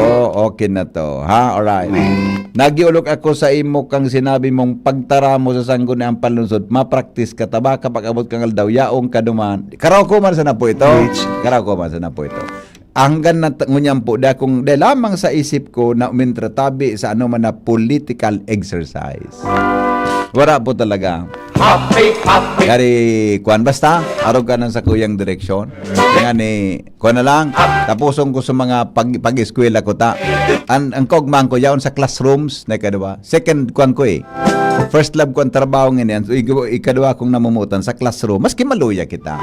Okay na to. Ha? Alright. Nagiulog ako sa imo kang sinabi mong pagtaramo sa Sangguniang Panlunsod. Mapraktis ka ta ba kapag abot kang aldaw? Yaong kaduman. Karaw ko man sana po ito. Which? Karaw ko man sana po ito. Hanggan na ta-, ngunyan po, da kung da lamang sa isip ko na umintratabi sa ano man na political exercise. Wala po talaga. Happy, happy. Kari, kuwan, basta, arog ka nang sa kuyang direksyon. Nga ni, kuwan na lang, tapuson ko sa mga pag-, pag-eskwela ko ta. An, ang kogman ko, yaon sa classrooms, na ikaduwa. Second, kuwan ko eh. First love ko ang trabaho ngayon. So, ig-, ikaduwa kong namumutan sa classroom. Maski maluya kita.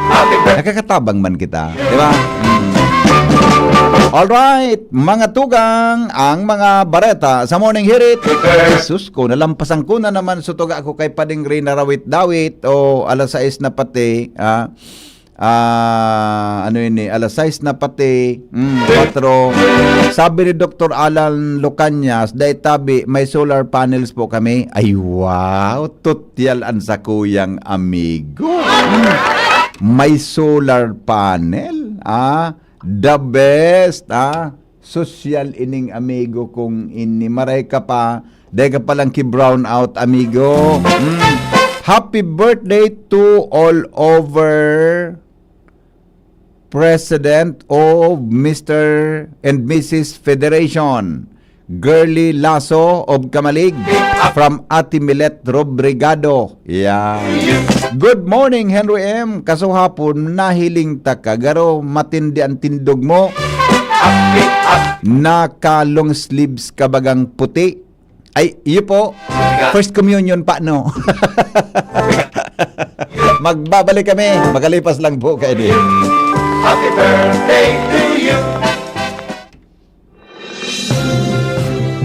Nakakatabang man kita. Di ba? Mm. Alright, mga tugang, ang mga bareta sa Morning Hirit. Sus ko, nalampasan ko na naman sutuga ako kay Pading Rey na rawit-dawit o alas sais na pati, ah, ah, ano yun eh, alas sais na pati, mm, kwatro. Sabi ni Doktor Alan Lucanyas, "Dai tabi, may solar panels po kami." Ay, wow! Tutyal an sakuyang amigo. Mm. May solar panel, ah, the best, ah. Sosyal ining amigo kong ini. Maray ka pa, dai ka palang ki-brown out, amigo. Mm. Happy birthday to all over President of Mister and Missus Federation, Girly Lasso of Camalig, from Ate Milet Robrigado. Yeah. Good morning, Henry M. Kasuhapon, nahiling ta ka, garo matindi ang tindog mo. Naka long sleeves ka bagang puti. Ay, iyo po. First communion pa, no? Magbabalik kami. Makalipas lang po kayo din. Happy birthday to you.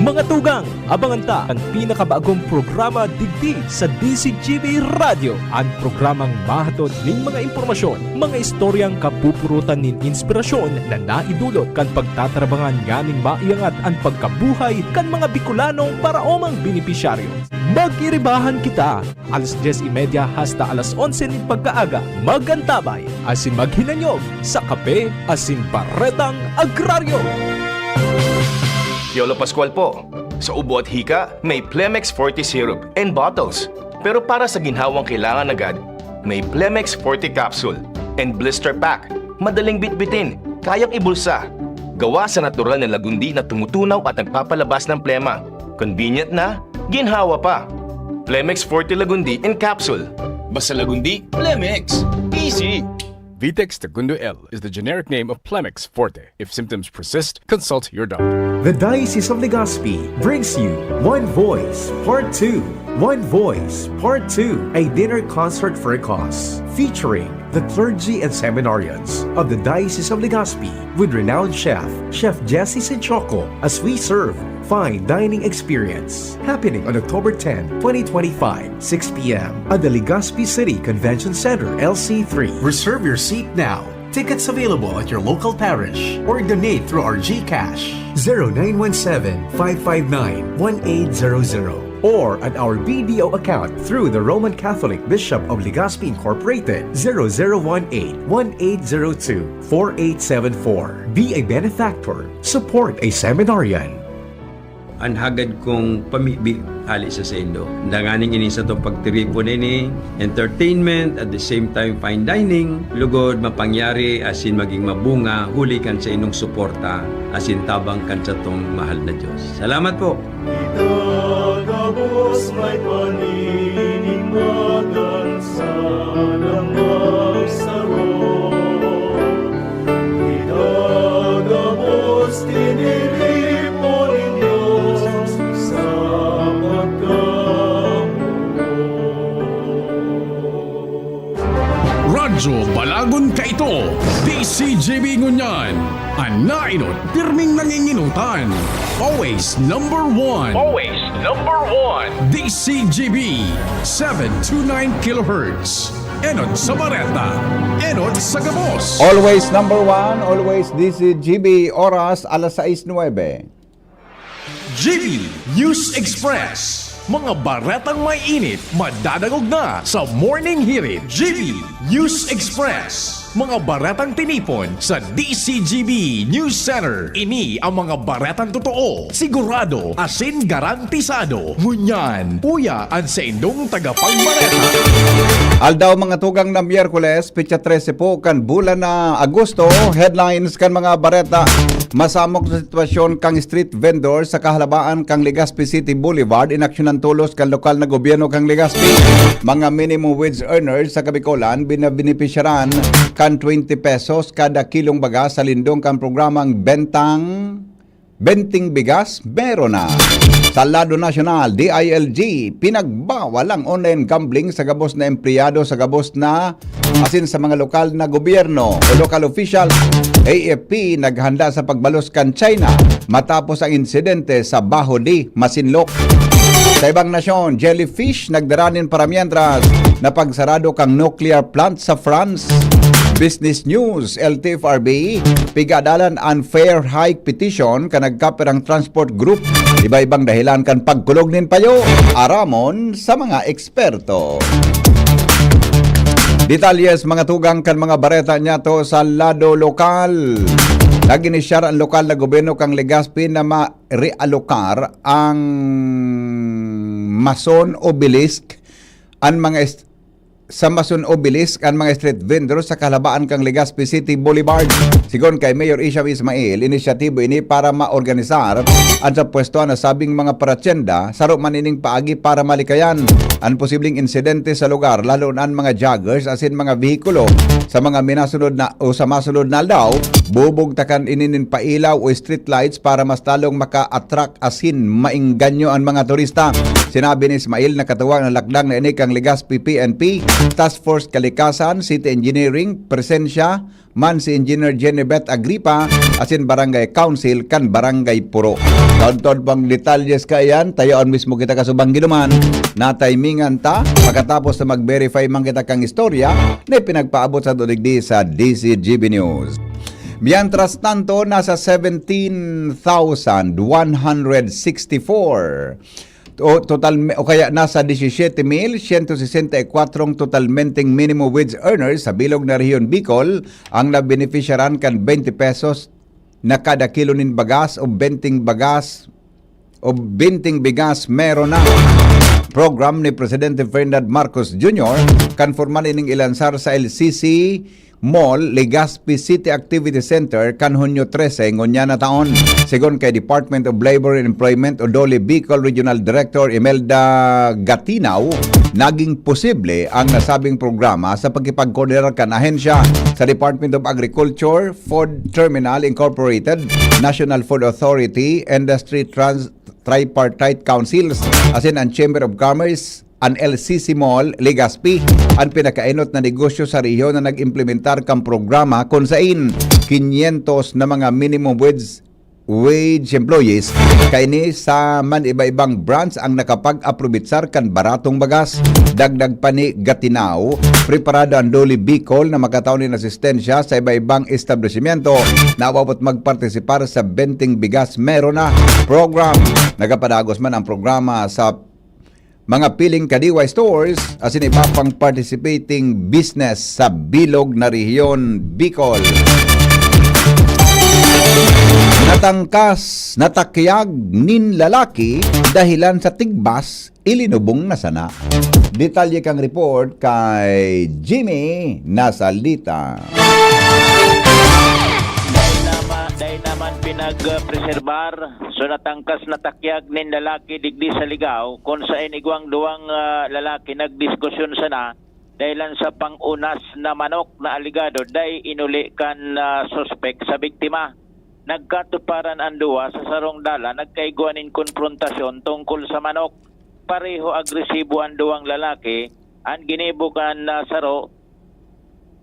Mga tugang, abangan ta an pinakabagong programa digdi sa D Z G B Radyo, an programang mahatod nin mga impormasyon, mga istoryang kapupurutan nin inspirasyon na naidulot kan pagtatarabangan nganing maiangat an pagkabuhay kan mga Bicolanong paraomang benepisyaryo. Mag-iribahan kita! Alas dyes y media hasta alas onse nin pagkaaga, mag-antabay asin maghinanyog sa Kape asin Baretang Agraryo. Piolo Pascual po. Sa ubo at hika, may Plemex Forte Syrup and bottles. Pero para sa ginhawang kailangan agad, may Plemex Forte Capsule and Blister Pack. Madaling bitbitin, kayang ibulsa. Gawa sa natural na lagundi na tumutunaw at nagpapalabas ng plema. Convenient na, ginhawa pa. Plemex Forte Lagundi in Capsule. Basta Lagundi, Plemex. Easy! Vitex Tagundo L is the generic name of Plemex Forte. If symptoms persist, consult your doctor. The Diocese of Legazpi brings you One Voice Part two. One Voice Part two, a dinner concert for a cause, featuring the clergy and seminarians of the Diocese of Legazpi with renowned chef, Chef Jesse Sinchoco, as we serve fine dining experience. Happening on October tenth, twenty twenty-five, six p m at the Legazpi City Convention Center, L C three. Reserve your seat now. Tickets available at your local parish or donate through our GCash, zero nine one seven, five five nine, one eight zero zero, or at our B D O account through the Roman Catholic Bishop of Legazpi Incorporated, zero zero one eight, one eight zero two, four eight seven four. Be a benefactor. Support a seminarian. An hagad kong pamibi hale sa saindo. Danganing ini satong pagtiripon ini, entertainment, at the same time fine dining, lugod mapangyari asin maging mabunga huli kan saindong suporta asin tabang kan satong mahal na Dios. Salamat po! Itagabos may paninimbagan sa damang saro. Itagabos tiniripo nin Dios sa pagkamuot. Yan, an nainot, pirming nanginginutan. Always number one. Always number one. D C G B, seven two nine kilohertz. Enot sa bareta, enot sa gabos. Always number one, always D C G B, oras alas sais nuebe. G B News Express. Mga baretang may init, madadangog na sa Morning Hirit. G B News Express. Mga baretang tinipon sa D C G B News Center. Ini ang mga baretang totoo, sigurado, asin garantisado. Ngunyan, uya an saindong tagapagbareta. Aldaw, mga tugang, na Miyerkules, petsa trese po kan bulan na Agosto. Headlines kan mga bareta: masamok na sitwasyon kan street vendor sa kahalabaan kan Legazpi City Boulevard, inaksyonan tolos kan lokal na gobyerno kan Legazpi. Mga minimum wage earners sa Kabikolan binabenepisyaran kan twenty pesos kada kilong baga sa lindong kan programang Bentang Benting Bigas, meron na. Sa lado nasyonal, D I L G, pinagbawal ang online gambling sa gabos na empleyado sa gabos na asin sa mga lokal na gobyerno o local official. A F P naghanda sa pagbalos kan China matapos ang insidente sa Baho de Masinloc. Sa ibang nasyon, jellyfish nagdara nin paramientras na pagsarado kan nuclear plant sa France. Business News, L T F R B, pigadalan an fair hike petition kan nagkapirang transport group. Iba-ibang dahilan kan pagkulog nin payo, aramon sa mga eksperto. Detalye sa mga tugang kan mga bareta niyato sa lado lokal. Nag-inisyar ang lokal na gobyerno kan Legazpi na ma-realokar ang Mason Obelisk, an mga est- sa Mason Obelisk, an mga street vendor sa kahalabaan kan Legazpi City Boulevard. Sigon kay Mayor Isham Ismail, inisyatibo ini para maorganisar an sa pwesto na sabing mga paratyenda, saro man ining paagi para malikayan an posibleng insidente sa lugar, lalo na an mga joggers asin mga vehikulo. Sa mga minasunod na o sa masunod na aldaw, bubugtakan ini nin pailaw o street lights para mas lalong maka-attract asin maengganyo an mga turista. Sinabi ni Ismail na katuwang na lakdang na ini kan Legazpi P N P, Task Force Kalikasan, City Engineering, presensya man si Engineer Jenny Beth Agripa asin Barangay Council kan Barangay Puro. Taudtaod pang detalyes kaiyan, tayoon mismo kita kasubang ginuman. Natimingan ta, pagkatapos na mag-verify man kita kang istorya na ipinagpaabot sa digdi sa D C G B News. Mientras tanto, nasa seventeen thousand one hundred sixty-four o total, o kaya nasa diecisiete mil ciento sesenta y cuatro totalmenteng minimum wage earners sa bilog na rehiyon Bicol ang nabenepisyaran kan twenty pesos na kada kilo nin bagas o benting bagas o benting bigas meron na. Program ni Presidente Ferdinand Marcos Junior kan formal ining ilansar sa L C C Mall, Legazpi City Activity Center kan Hunyo trese ngunyan na taon. Sigon kay Department of Labor and Employment o DOLE Bicol Regional Director Imelda Gatinaw, naging posible ang nasabing programa sa pakikipagkoordinar kan ahensya sa Department of Agriculture, Food Terminal Incorporated, National Food Authority, Industry Trans Tripartite Councils, asin an Chamber of Commerce, an L C C Mall, Legazpi, an pinakaenot na negosyo sa rehiyon na nag-implementar kan programa kun sain quinientos na mga minimum wage wage employees kaini sa man iba-ibang branch ang nakapag-aprobitsar kan baratong bagas. Dagdag pa ni Gatinaw, preparado ang DOLE Bicol na makatao nin asistensya sa iba-ibang establisimyento na aabot magpartisipar sa Benting Bigas Meron Na program. Nagapadagos man ang programa sa mga piling Kadiwa stores asin iba pang participating business sa bilog na rehiyon, Bicol. Natangkas, natakyag nin lalaki dahilan sa tigbas, ilinubong na sana. Detalye kang report kay Jimmy Nasalita. Dai naman, dai naman pinag-preserbar. So, natangkas, natakyag nin lalaki digdi sa Ligao, kun saen igwang duwang, ah, lalaki nagdiskusyon sana dahilan sa pang-unas na manok na alegado dai inuli kan, ah, suspek sa biktima. Nagkatuparan an duwa sa sarong dalan, nagkaigwa nin konprontasyon tungkol sa manok. Pareho agresibo an duwang lalaki, an ginibo kan, ah, saro,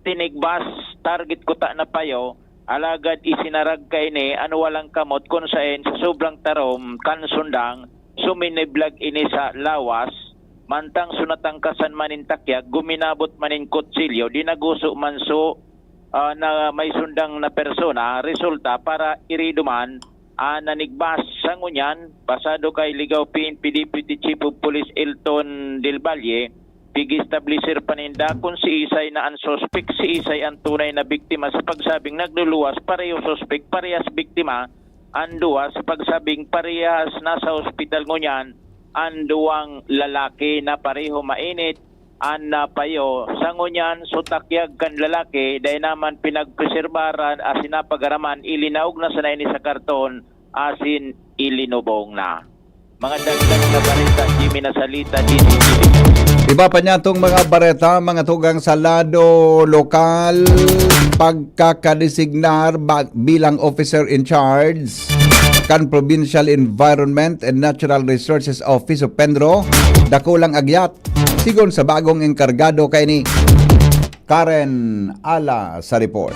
tinigbas, target kuta na payo, Alagad isinarag kaini an walang kamot kun saen sa sobrang tarom kan sundang suminiblag ini sa lawas, mantang sunatangkasan man nin takyag, guminabot man nin kutsilyo, dinaguso man so, ah, na may sundang na persona, resulta para irido man an nanigbas. Sa ngunyan, basado kay Ligao P N P Deputy Chief of Police Elton Del Valle, pig-establisir pa ninda kun siisay na an suspek, siisay an tunay na biktima sa pagsabing nagluluwas, pareho suspek, parehas biktima an duwa sa pagsabing parehas nasa ospital ngunyan an duwang lalaki na pareho mainit an, ah, payo. Sa ngunyan, so takyag kan lalaki, dai naman pinagpreserbaran asin napagaraman, ilinaog na sana ini sa karton asin ilinubong na. Mga dagdag na bareta, Jimmy Nasalita, D Z T V. Iba pa niya itong mga bareta, mga tugang sa lado lokal, pagkakadesignar ba, bilang officer in charge kan Provincial Environment and Natural Resources Office o PENRO, dakulang agyat, sigon sa bagong enkargado kaini. Karen Ala sa report.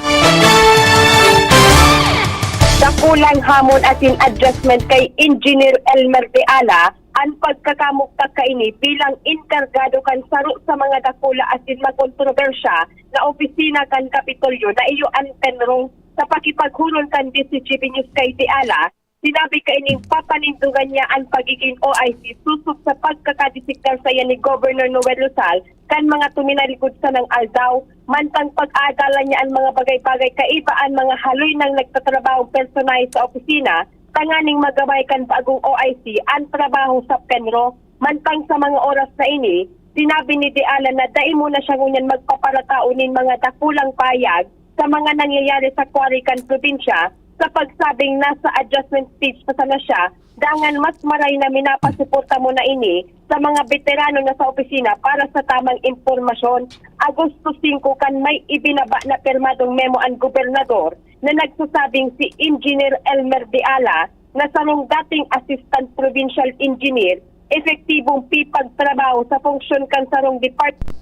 Dakulang hamon asin adjustment kay Engineer Elmer De Ala an pagkakamugtak kaini bilang enkargado kan saro sa mga dakula asin makontrobersya na opisina kan Kapitolyo na iyo an PENRO. Sa pakipaghuron kan D Z T V News kay De Ala, sinabi kaining papanindogan niya an pagigin O I C sosog sa pagkakadesignar saiya ni Governor Noel Rosal kan mga tuminalikod sanang aldaw, mantang pag-aadalan niya an mga bagay-bagay kaiba an mga haloy nang nagtatrabahong personahe sa opisina tanganing magamay kan bagong O I C an trabaho sa PENRO. Mantang sa mga oras na ini, sinabi ni De Ala na dai muna siya ngunyan magpaparatao nin mga dakulang pahayag sa mga nangyayari sa quarry kan probinsya sa pagsabing nasa adjustment stage pa sana siya, dangan mas maray na minapasuporta mo na ini sa mga beterano na sa opisina para sa tamang impormasyon. Agosto singko kan may ibinaba na pirmadong memo an gobernador na nagsasabing si Engineer Elmer De Ala na sarong dating Assistant Provincial Engineer, epektibong pipagtrabaho sa funksyon kan sarong department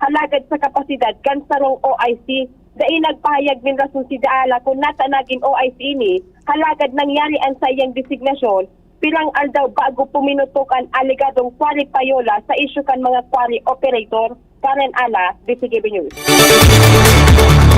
halagad sa kapasidad kan sarong O I C. Dai nagpahayag nin rason si De Ala kun nata nagin O I C ini, halagad nangyari an saiyang designasyon pirang aldaw bago puminutok an alegadong quarry payola sa isyu kan mga quarry operator. Karen Ala, D Z T V News.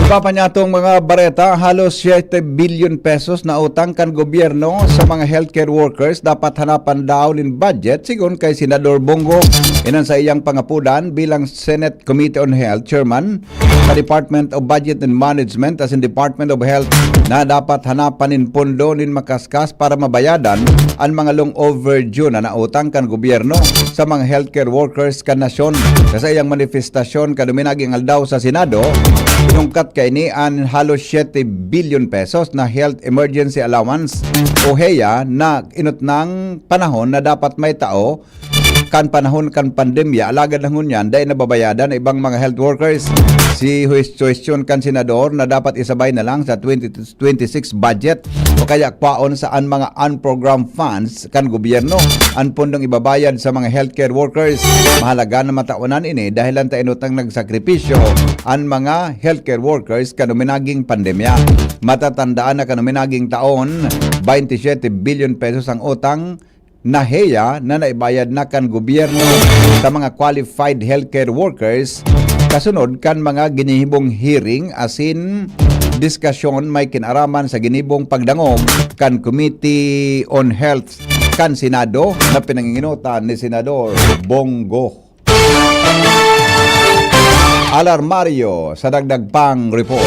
Iba pa niya itong mga bareta, halos siyete bilyon pesos na utang kan gobyerno sa mga healthcare workers dapat hanapan daw nin budget, sigon kay Senador Bong Go. Iyan sa iyang pangapudan bilang Senate Committee on Health Chairman sa Department of Budget and Management asin Department of Health na dapat hanapan nin pondo nin makaskas para mabayadan an mga long overdue na nautang kan gobyerno sa mga healthcare workers kan nasyon. Sa saiyang manifestasyon kaduminaging aldaw sa Senado, inungkat kaini an halos siyete bilyon pesos na Health Emergency Allowance o heya na inutnang panahon na dapat may tao kan panahon kan pandemya, alagad na ngunyan dai nababayadan ang ibang mga health workers. Si huwestiyon kan senador na dapat isabay na lang sa twenty twenty-six budget o kaya kwaon sa an mga unprogrammed funds kan gobyerno an pondong ibabayad sa mga healthcare workers. Mahalaga na mataonan ini dahil ang tainutang nagsakripisyo an mga healthcare workers kanuminaging pandemya. Matatandaan na kanuminaging taon, twenty-seven billion pesos ang utang na heya na naibayad na kan gobyerno sa mga qualified healthcare workers kasunod kan mga ginihibong hearing asin diskasyon may kinaraman sa ginibong pagdangog kan Committee on Health kan Senado na pinanginginotan ni Senador Bong Go. Alarmario sa dagdag pang report.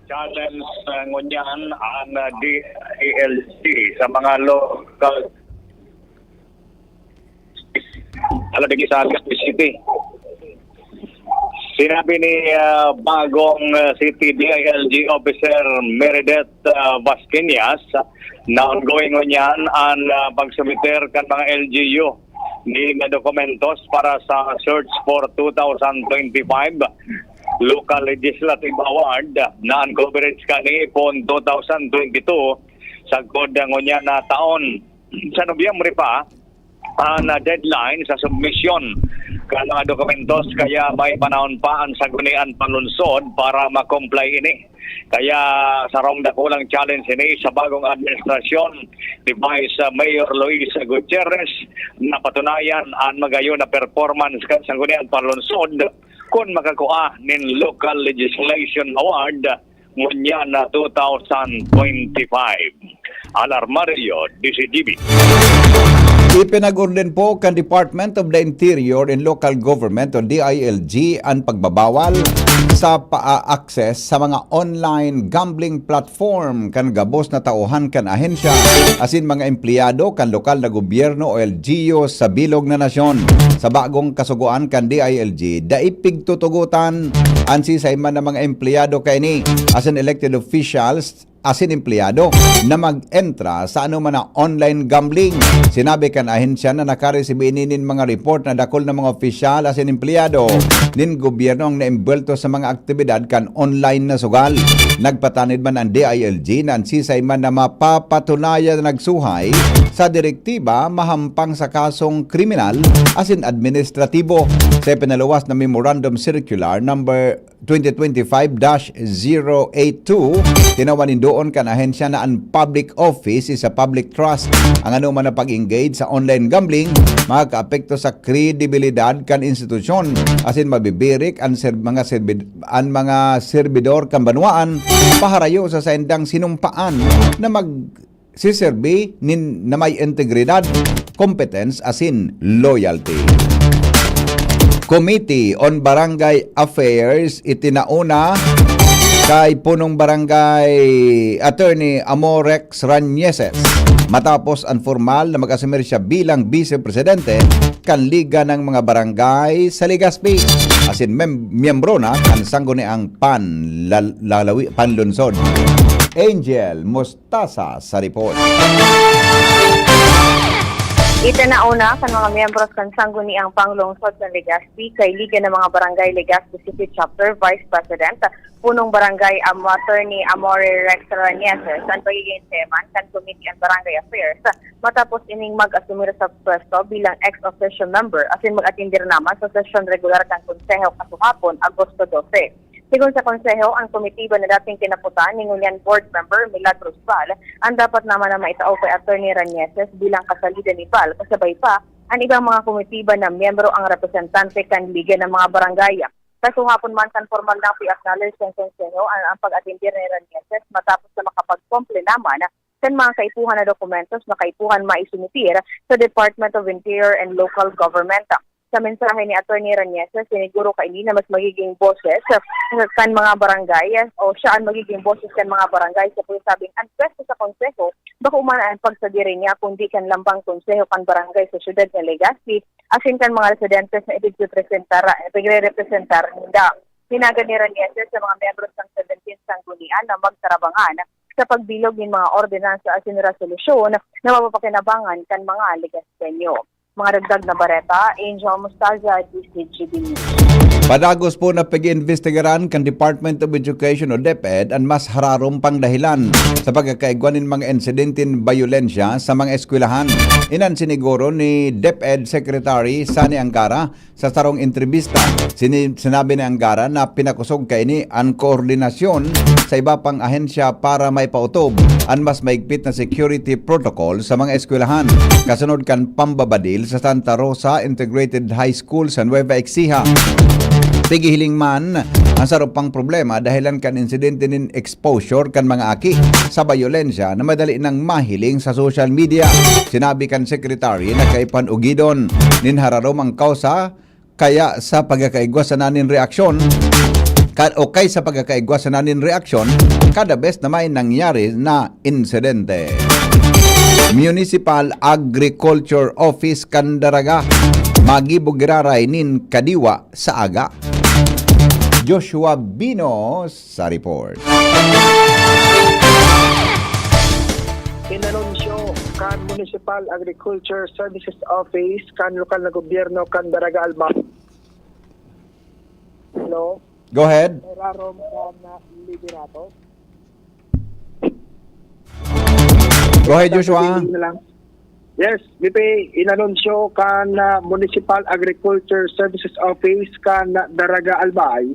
Challenge uh, ngunyan ang uh, D I L G sa mga local ala digi sa Legazpi City. Sinabi ni uh, bagong uh, City D I L G Officer Meredith uh, Vasqueñas na ongoing ngunyan ang uh, pagsumiter kan mga L G U ni na dokumentos para sa Search for two thousand twenty-five Local Legislative Award na ang coverage kani pon two thousand twenty-two sagkod ngunyan na taon. Sa Nobyembre pa ang deadline sa submission kan mga dokumentos, kaya may panahon pa ang Sangguniang Panlungsod para ma-comply ini. Kaya sarong dakulang challenge ini sa bagong administrasyon ni Vice Mayor Luis Gutierrez na patunayan an magayon na performance kan Sangguniang Panlungsod kun makakua nin Local Legislation Award ngunyan na two thousand twenty-five. Alarmario, D Z G B. Ipinag-orden po kan Department of the Interior and Local Government o D I L G an pagbabawal sa paa-access sa mga online gambling platform kan gabos na tauhan kan ahensya asin mga empleyado kan lokal na gobyerno o L G U sa bilog na nasyon. Sa bagong kasugoan kan D I L G, dai pigtutugotan an sisay man na mga empleyado kaini asin elected officials asin empleyado na mag-entra sa anoman na online gambling. Sinabi kan ahensya na nakaresibi ini nin mga report na dakul na mga opisyal asin empleyado nin gobyerno ang naembwelto sa mga aktibidad kan online na sugal. Nagpatanid man ang D I L G na an sisay man na mapapatunayan na nagsuhay sa direktiba mahampang sa kasong kriminal asin administratibo. Sa ipinaluwas na Memorandum Circular number twenty twenty-five dash zero eight two, tinawan nin doon kan ahensya na an public office is a public trust. Ang anoman na pag-engage sa online gambling makakaapekto sa kredibilidad kan institusyon, asin mabibirik an ser-, mga serbi-, an mga serbidor kan banwaan paharayo sa saindang sinumpaan na mag siserbi nin na may integridad, competence asin loyalty. Committee on Barangay Affairs itinauna kay Punong Barangay Attorney Amorex Ranieses matapos an formal na mag-asumir siya bilang Vice Presidente kan Liga ng mga Barangay sa Legazpi asin mem- miyembro na kan Sangguniang Panlal- Lalawi- Panlunsod. Angel Mos- Tasa sa report. Itinauna kan mga miyembros kan Sangguniang Panglungsod kan Legazpi kay Liga ng mga Barangay Legazpi City Chapter Vice President, Punong Barangay Am-, Attorney Amore Rex Ranieses, ang pagiging chairman kan Committee on Barangay Affairs matapos ining mag-asumir sa pwesto bilang ex officio member asin mag-atindir naman sa sesyon regular kan Konseho kasuhapon, Agosto dose. Sigon sa Konseho, ang komitiba na dating kinaputan ni ngunyan Board Member Milagros Val an dapat naman na maitao kay Attorney Ranieses bilang kasalida ni Val, kasabay pa an ibang mga komitiba na miyembro ang representante kan Liga ng mga Barangay. Kasuhapon man kan formal na pi-acknowledge kan Konseho ang, ang pag-atindir ni Ranieses matapos na makapagkomple naman kan mga kaipuhan na dokumentos na kaipuhan maisumiter sa Department of Interior and Local Government. Sa mensahe ni Attorney Ranieses, siniguro kaini na mas magiging boses kan mga barangay o siya ang magiging boses kan mga barangay sa pagsabi an pwesto sa Konseho, bako man ang pagsadiri niya, kundi kan lambang konseho kan barangay sa siyudad na Legazpi, asin kan mga residentes na ipigrepresentar, ipigrerepresentar ninda. Hinagan ni Ranieses sa mga miyembros ng seventeenth Sanggunian na magtarabangan sa pagbilog nin mga ordinansa asin resolusyon na mapapakinabangan kan mga Legazpeño. Mga dagdag na bareta, Angel Mustazah, D Z G B News. Padagos po na pag-iimbestigaran kan Department of Education o DepEd an mas hararom pang dahilan sa pagkakaigwa nin mga insidente nin bayolensya sa mga eskwelahan. Iyan an siniguro ni DepEd Secretary Sani Angara sa sarong entrebista. Sini-, sinabi ni Angara na pinakosog kaini an koordinasyon sa iba pang ahensya para maipautob an mas mahigpit na security protocol sa mga eskwelahan, kasunod kan pambabadil sa Santa Rosa Integrated High School sa Nueva Ecija. Pigihiling man ang sarong pang problema dahilan kan insidente nin exposure kan mga aki sa bayolensya na madali nang mahiling sa social media. Sinabi kan secretary na kaipan ugidon nin hararom ang kausa kaya sa pagkakaigwa sana nin reaksyon, ka-, o kay sa pagkakaigwa sana nin reaksyon, kada bes na may nangyari na insidente. Municipal Agriculture Office kan Daraga, magibo giraray nin kadiwa sa aga. Joshua Binos sa report. Inanunsyo kan Municipal Agriculture Services Office kan lokal na gobyerno kan Daraga Albay. Hello? Go ahead. May rarom ka na liderato? Go ahead, Joshua. Sasabihin na lang. Yes, B P, inanunsyo kan ah, Municipal Agriculture Services Office kan Daraga Albay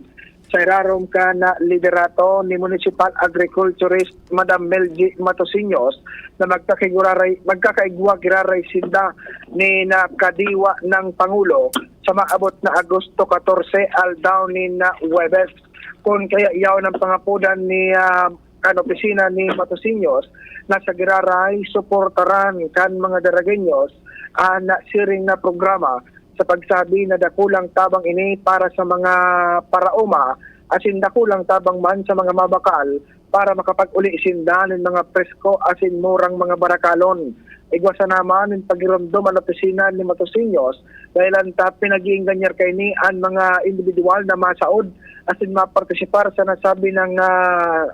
sa irarom kan ah, liderato ni Municipal Agriculturist Madam Melgie Matosiños na magkakiguraray, magkakaigwa giraray sinda ni na kadiwa ng Pangulo sa maabot na Agosto katorse, aldaw ni na Huwebes. Kun kaya yaon ang pangapodan ni ah, kan opisina ni Matosiños na sa giraray suportaran kan mga Daragueños an siring na programa sa pagsabi na dakulang tabang ini para sa mga paraoma asin dakulang tabang man sa mga mabakal para makapag-uli sinda nin mga presko asin murang mga barakalon. Igwa sana man nin pagiromdom an opisina ni Matosiños dahel an ta pinag-iingganyar kaini an mga indibidwal na masaod asin mapartisipar sa nasabi nang ah,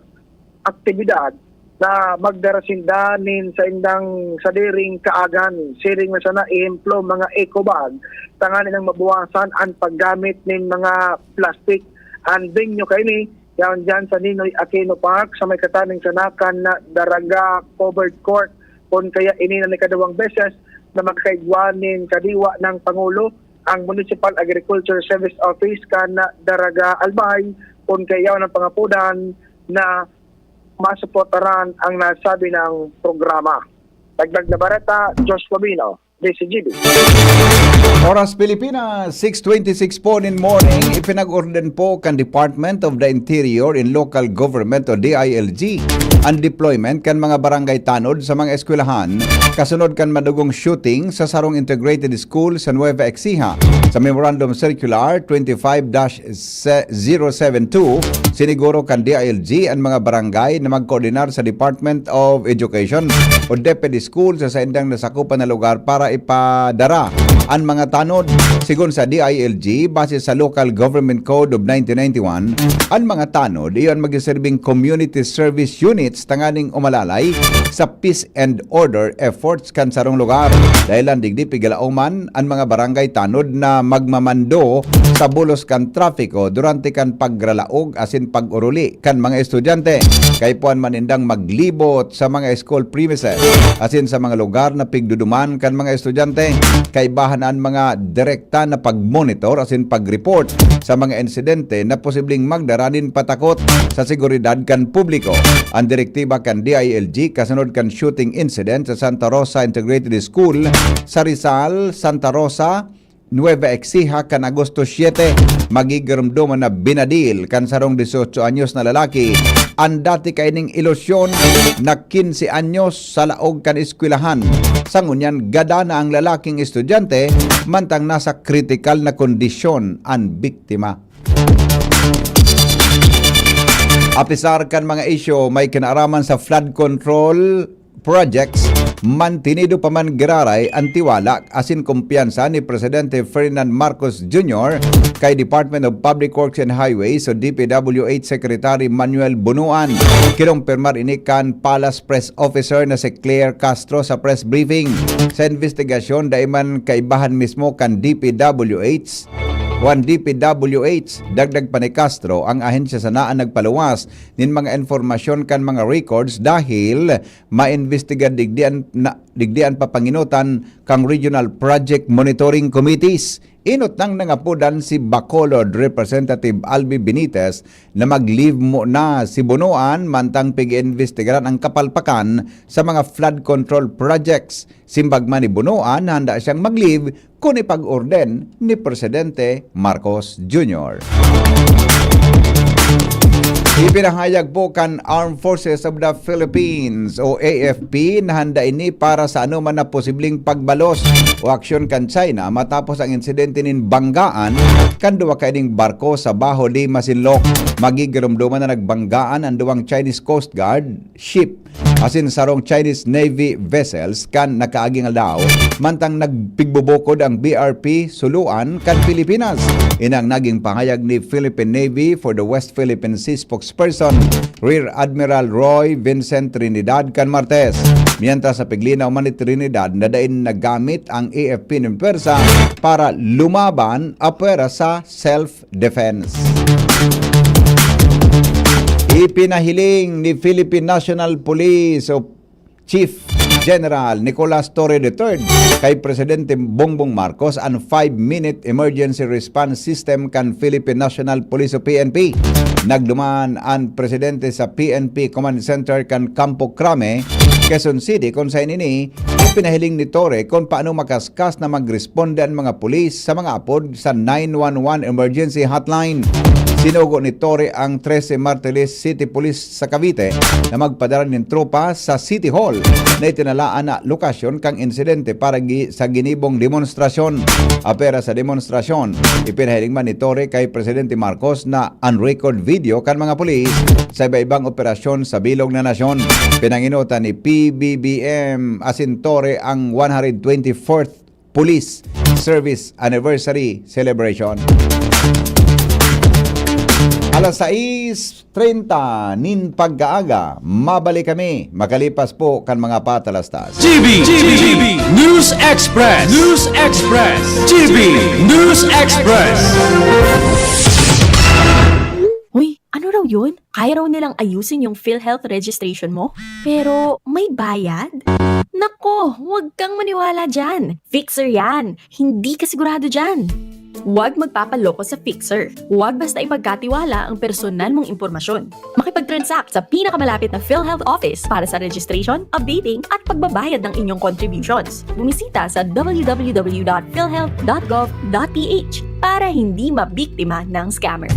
aktibidad na magdara sinda nin saindang sadiring kaagan, siring na sana ehemplo mga eco bag, tanganing mabawasan an paggamit nin mga plastik. An venue kaini, yaon diyan sa Ninoy Aquino Park, sa may kataning sana kan Daraga Covered Court. Kun kaya ini na ikaduwang beses na magkaigwa nin kadiwa ng Pangulo ang Municipal Agriculture Service Office kan Daraga Albay, kun kaya ng pangapodan na masuportaran ang nasabi ng programa. Dagdag na bareta, Joshua Bino, D C G B. Oras Pilipinas, six twenty-six po nin morning. Ipinag-orden po kan Department of the Interior and Local Government o D I L G ang deployment kan mga barangay tanod sa mga eskwelahan kasunod kan madugong shooting sa sarong integrated school sa Nueva Ecija. Sa Memorandum Circular twenty-five dash zero seven two, siniguro kan D I L G an mga barangay na magkoordinar sa Department of Education o DepEd School sa saindang nasakupan na lugar para ipadara an mga tanod. Sigon sa D I L G, base sa Local Government Code of nineteen ninety-one, an mga tanod iyo an magsiserbing community service units tanganing umalalay sa peace and order efforts kan sarong lugar. Dahelan digdi, pigalaoman an mga barangay tanod na magmamando sa bulos kan trapiko durante kan pagralaog asin pag-oruli kan mga estudyante. Kaipuhan man nindang maglibot sa mga school premises asin sa mga lugar na pigduduman kan mga estudyante. Kaibahan an mga direkta na pagmonitor asin pag-report sa mga insidente na posibleng magdara nin patakot sa seguridad kan publiko. An direktiba kan D I L G kasunod kan shooting incident sa Santa Rosa Integrated School sa Rizal, Santa Rosa, Nueva Ecija kan Agosto siete, magigiromdoman na binadil kan sarong dieciocho anyos na lalaki an dati kaining ilusyon na quince anyos sa laog kan eskwelahan. Sa ngunyan, gada na ang lalaking estudyante, mantang nasa kritikal na kondisyon an biktima. Apisar kan mga isyu may kinaaraman sa flood control projects, mantinido pa man giraray an tiwala asin kumpiyansa ni Presidente Ferdinand Marcos Junior kay Department of Public Works and Highways o D P W H Secretary Manuel Bonoan. Kinumpirmar ini kan Palace Press Officer na si Claire Castro sa press briefing. Sa investigasyon, dai man kaibahan mismo kan D P W H o an D P W H. Dagdag pa ni Castro, ang ahensya sana an nagpaluwas nin mga impormasyon kan mga records dahil maimbestiga digdi an, na, digdi an papangenotan kan Regional Project Monitoring Committees. Enot nang nangapodan si Bacolod Representative Albi Benitez na mag-leave muna si Bonoan mantang pig-iimbestigaran ang kapalpakan sa mga flood control projects. Simbag man ni Bonoan na handa siyang mag-leave kun ipag-orden ni Presidente Marcos Junior. Ipinahayag po kan Armed Forces of the Philippines o A F P na handa ini para sa anoman na posibleng pagbalos o aksyon kan China matapos ang insidente nin banggaan kan duwa kaining barko sa Bajo de Masinloc. Magigiromdoman na nagbanggaan ang duwang Chinese Coast Guard ship asin sarong Chinese Navy vessels kan nakaaging aldaw, mantang nagpigbubukod ang B R P Suluan kan Pilipinas. Inang naging pahayag ni Philippine Navy for the West Philippine Sea spokesperson Rear Admiral Roy Vincent Trinidad kan Martes. Mientras sa piglinaw man ni Trinidad na dai nagamit ang A F P nin pwersa para lumaban apwera sa self defense. Ipinahiling ni Philippine National Police o Chief General Nicolas Torre the third kay Presidente Bongbong Marcos an five-minute emergency response system kan Philippine National Police o P N P. Nagduman an presidente sa P N P Command Center kan Campo Crame, Quezon City, kun saen ini ipinahiling ni Torre kun paano makaskas na magresponde an mga pulis sa mga apod sa nine one one emergency hotline. Sinugo ni Torre ang trese Martinez City Police sa Cavite na magpadara nin tropa sa City Hall na itinalaan na lokasyon kan insidente para gi-, sa ginibong demonstrasyon. Apwera sa demonstrasyon, ipinahiling man ni Torre kay Presidente Marcos na an record video kan mga pulis sa iba-ibang operasyon sa bilog na nasyon. Pinangenotan ni P B B M asin Torre ang one hundred twenty-fourth Police Service Anniversary Celebration. Alas sais treinta nin pagkaaga, mabalik kami makalipas po kan mga patalastas. G B, G B, News Express, News Express, G B News Express. Uy, ano raw yun? Kaya raw nilang ayusin yung PhilHealth registration mo? Pero may bayad? Nako, huwag kang maniwala dyan. Fixer yan. Hindi ka sigurado dyan. Huwag magpapaloko sa fixer. Huwag basta ipagkatiwala ang personal mong impormasyon. Makipag-transact sa pinakamalapit na PhilHealth office para sa registration, updating, at pagbabayad ng inyong contributions. Bumisita sa w w w dot philhealth dot gov dot p h para hindi mabiktima ng scammer.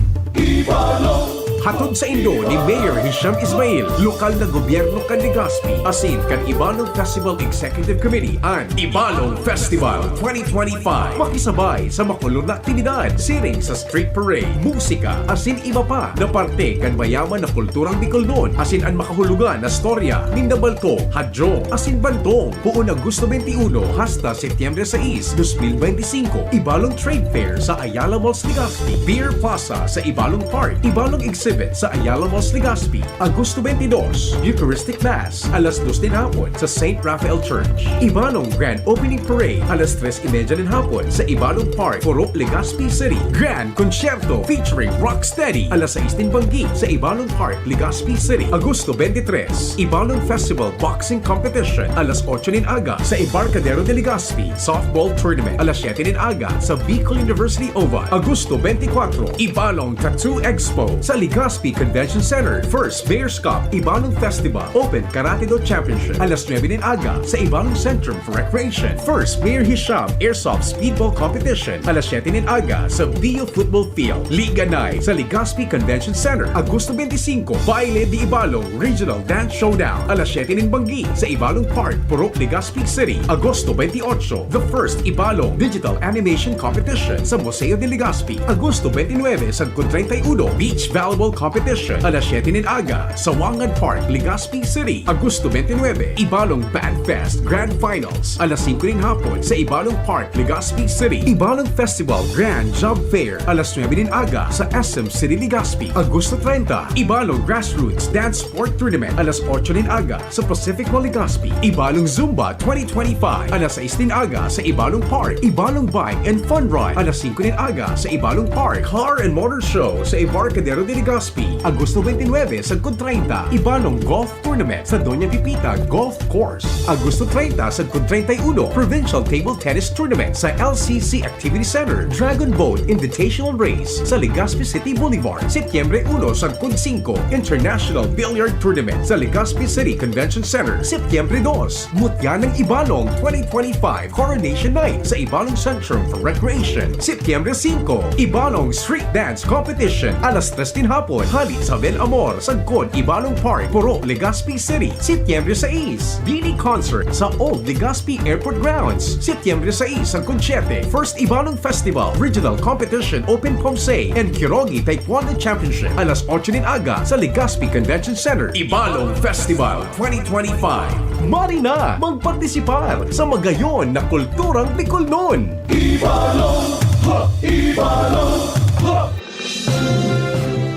Hatod saindo ni Mayor Hisham Ismail, lokal na gobyerno kan Legazpi, asin kan Ibalong Festival Executive Committee, an Ibalong Festival twenty twenty-five. Makisabay sa makulog na aktibidad, siring sa street parade, musika, asin iba pa na parte kan mayaman na kulturang Bicolnon, asin an makahulugan na storya nin Nabalco, Hadjo, asin Bantong. Poon Agosto twenty-one hasta Setyembre sais, dos mil benti singko, Ibalong Trade Fair sa Ayala Malls, Legazpi, Beer Plaza sa Ibalong Park, Ibalong Exhibit sa Ayala Malls, Legazpi, Agosto twenty-dos, Eucharistic Mass, alas dos nin hapon sa Saint Raphael Church, Ibalong Grand Opening Parade, alas tres y media nin hapon sa Ibalong Park, Purok, Legazpi City, Grand Concierto featuring Rocksteady, alas sais nin banggi sa Ibalong Park, Legazpi City, Agosto twenty-three, Ibalong Festival Boxing Competition, alas otso nin aga sa Embarcadero de Legazpi, Softball Tournament, alas siyete nin aga sa Bicol University Oval, Agosto twenty-four, Ibalong Tattoo Expo sa Legazpi Convention Center, First Mayor's Cup, Ibalong Festival, Open Karate Do Championship, alas nuebe nin aga sa Ibalong Centrum for Recreation, First Mayor Hisham Airsoft Speedball Competition, alas siyete nin aga sa Bio Football Field, Liga Night sa Legazpi Convention Center, Agosto twenty-singko, Baile de Ibalong Regional Dance Showdown, alas siyete nin banggi sa Ibalong Park, Purok, Legazpi City, Agosto twenty-otso, The First Ibalong Digital Animation Competition sa Museo de Legazpi, Agosto twenty-nuebe sagkod treinta y uno, Beach Volleyball Competition, alas siyete nin aga, Sawangan Park, Legazpi City, Agosto twenty-nuebe, Ibalong Band Fest Grand Finals, alas singko nin hapon sa Ibalong Park, Legazpi City, Ibalong Festival Grand Job Fair, alas nuebe nin aga sa S M City Legazpi, Agosto treinta, Ibalong Grassroots Dance Sport Tournament, alas otso nin aga sa Pacific Mall Legazpi, Ibalong Zumba twenty twenty-five, alas sais nin aga sa Ibalong Park, Ibalong Bike and Fun Ride, alas singko nin aga sa Ibalong Park, Car and Motor Show sa Embarcadero de Legazpi, Agosto twenty-nuebe sagkod treinta, Ibalong Golf Tournament sa Doña Pepita Golf Course, Agosto treinta sagkod treinta y uno, Provincial Table Tennis Tournament sa L C C Activity Center, Dragon Boat Invitational Race sa Legazpi City Boulevard, Setyembre uno sagkod singko, International Billiard Tournament sa Legazpi City Convention Center, Setyembre dos, Mutya ng Ibalong twenty twenty-five Coronation Night sa Ibalong Centrum for Recreation, Setyembre singko, Ibalong Street Dance Competition, alas tres nin hapon, hali sa Bel Amor, sagkod Ibalong Park, Purok, Legazpi City, Setyembre sais, Dini Concert sa Old Legazpi Airport Grounds, Setyembre sais sagkod siyete, First Ibalong Festival Regional Competition Open Pomsey and Kirogi Taekwondo Championship, alas otso nin aga sa Legazpi Convention Center, Ibalong Festival twenty twenty-five. Mari na magpartisipar sa magayon na kulturang Bicolnon! Ibalong! Ha! Ibalong! Ha!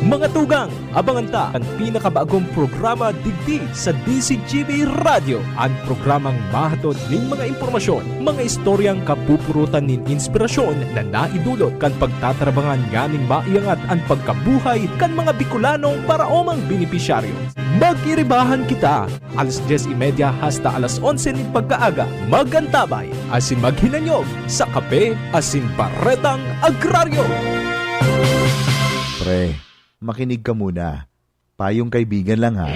Mga tugang, abangan ta an pinakabagong programa digdi sa D Z G B Radyo, an programang mahatod nin mga impormasyon, mga istoryang kapupurutan nin inspirasyon na naidulot kan pagtatarabangan nganing maiangat an pagkabuhay kan mga Bicolanong paraomang benepisyaryo. Magiribahan kita! Alas dyes y media hasta alas onse nin pagkaaga, mag-antabay asin maghinanyog sa Kape asin Baretang Agraryo. Pre, makinig ka muna. Payong kaibigan lang ha.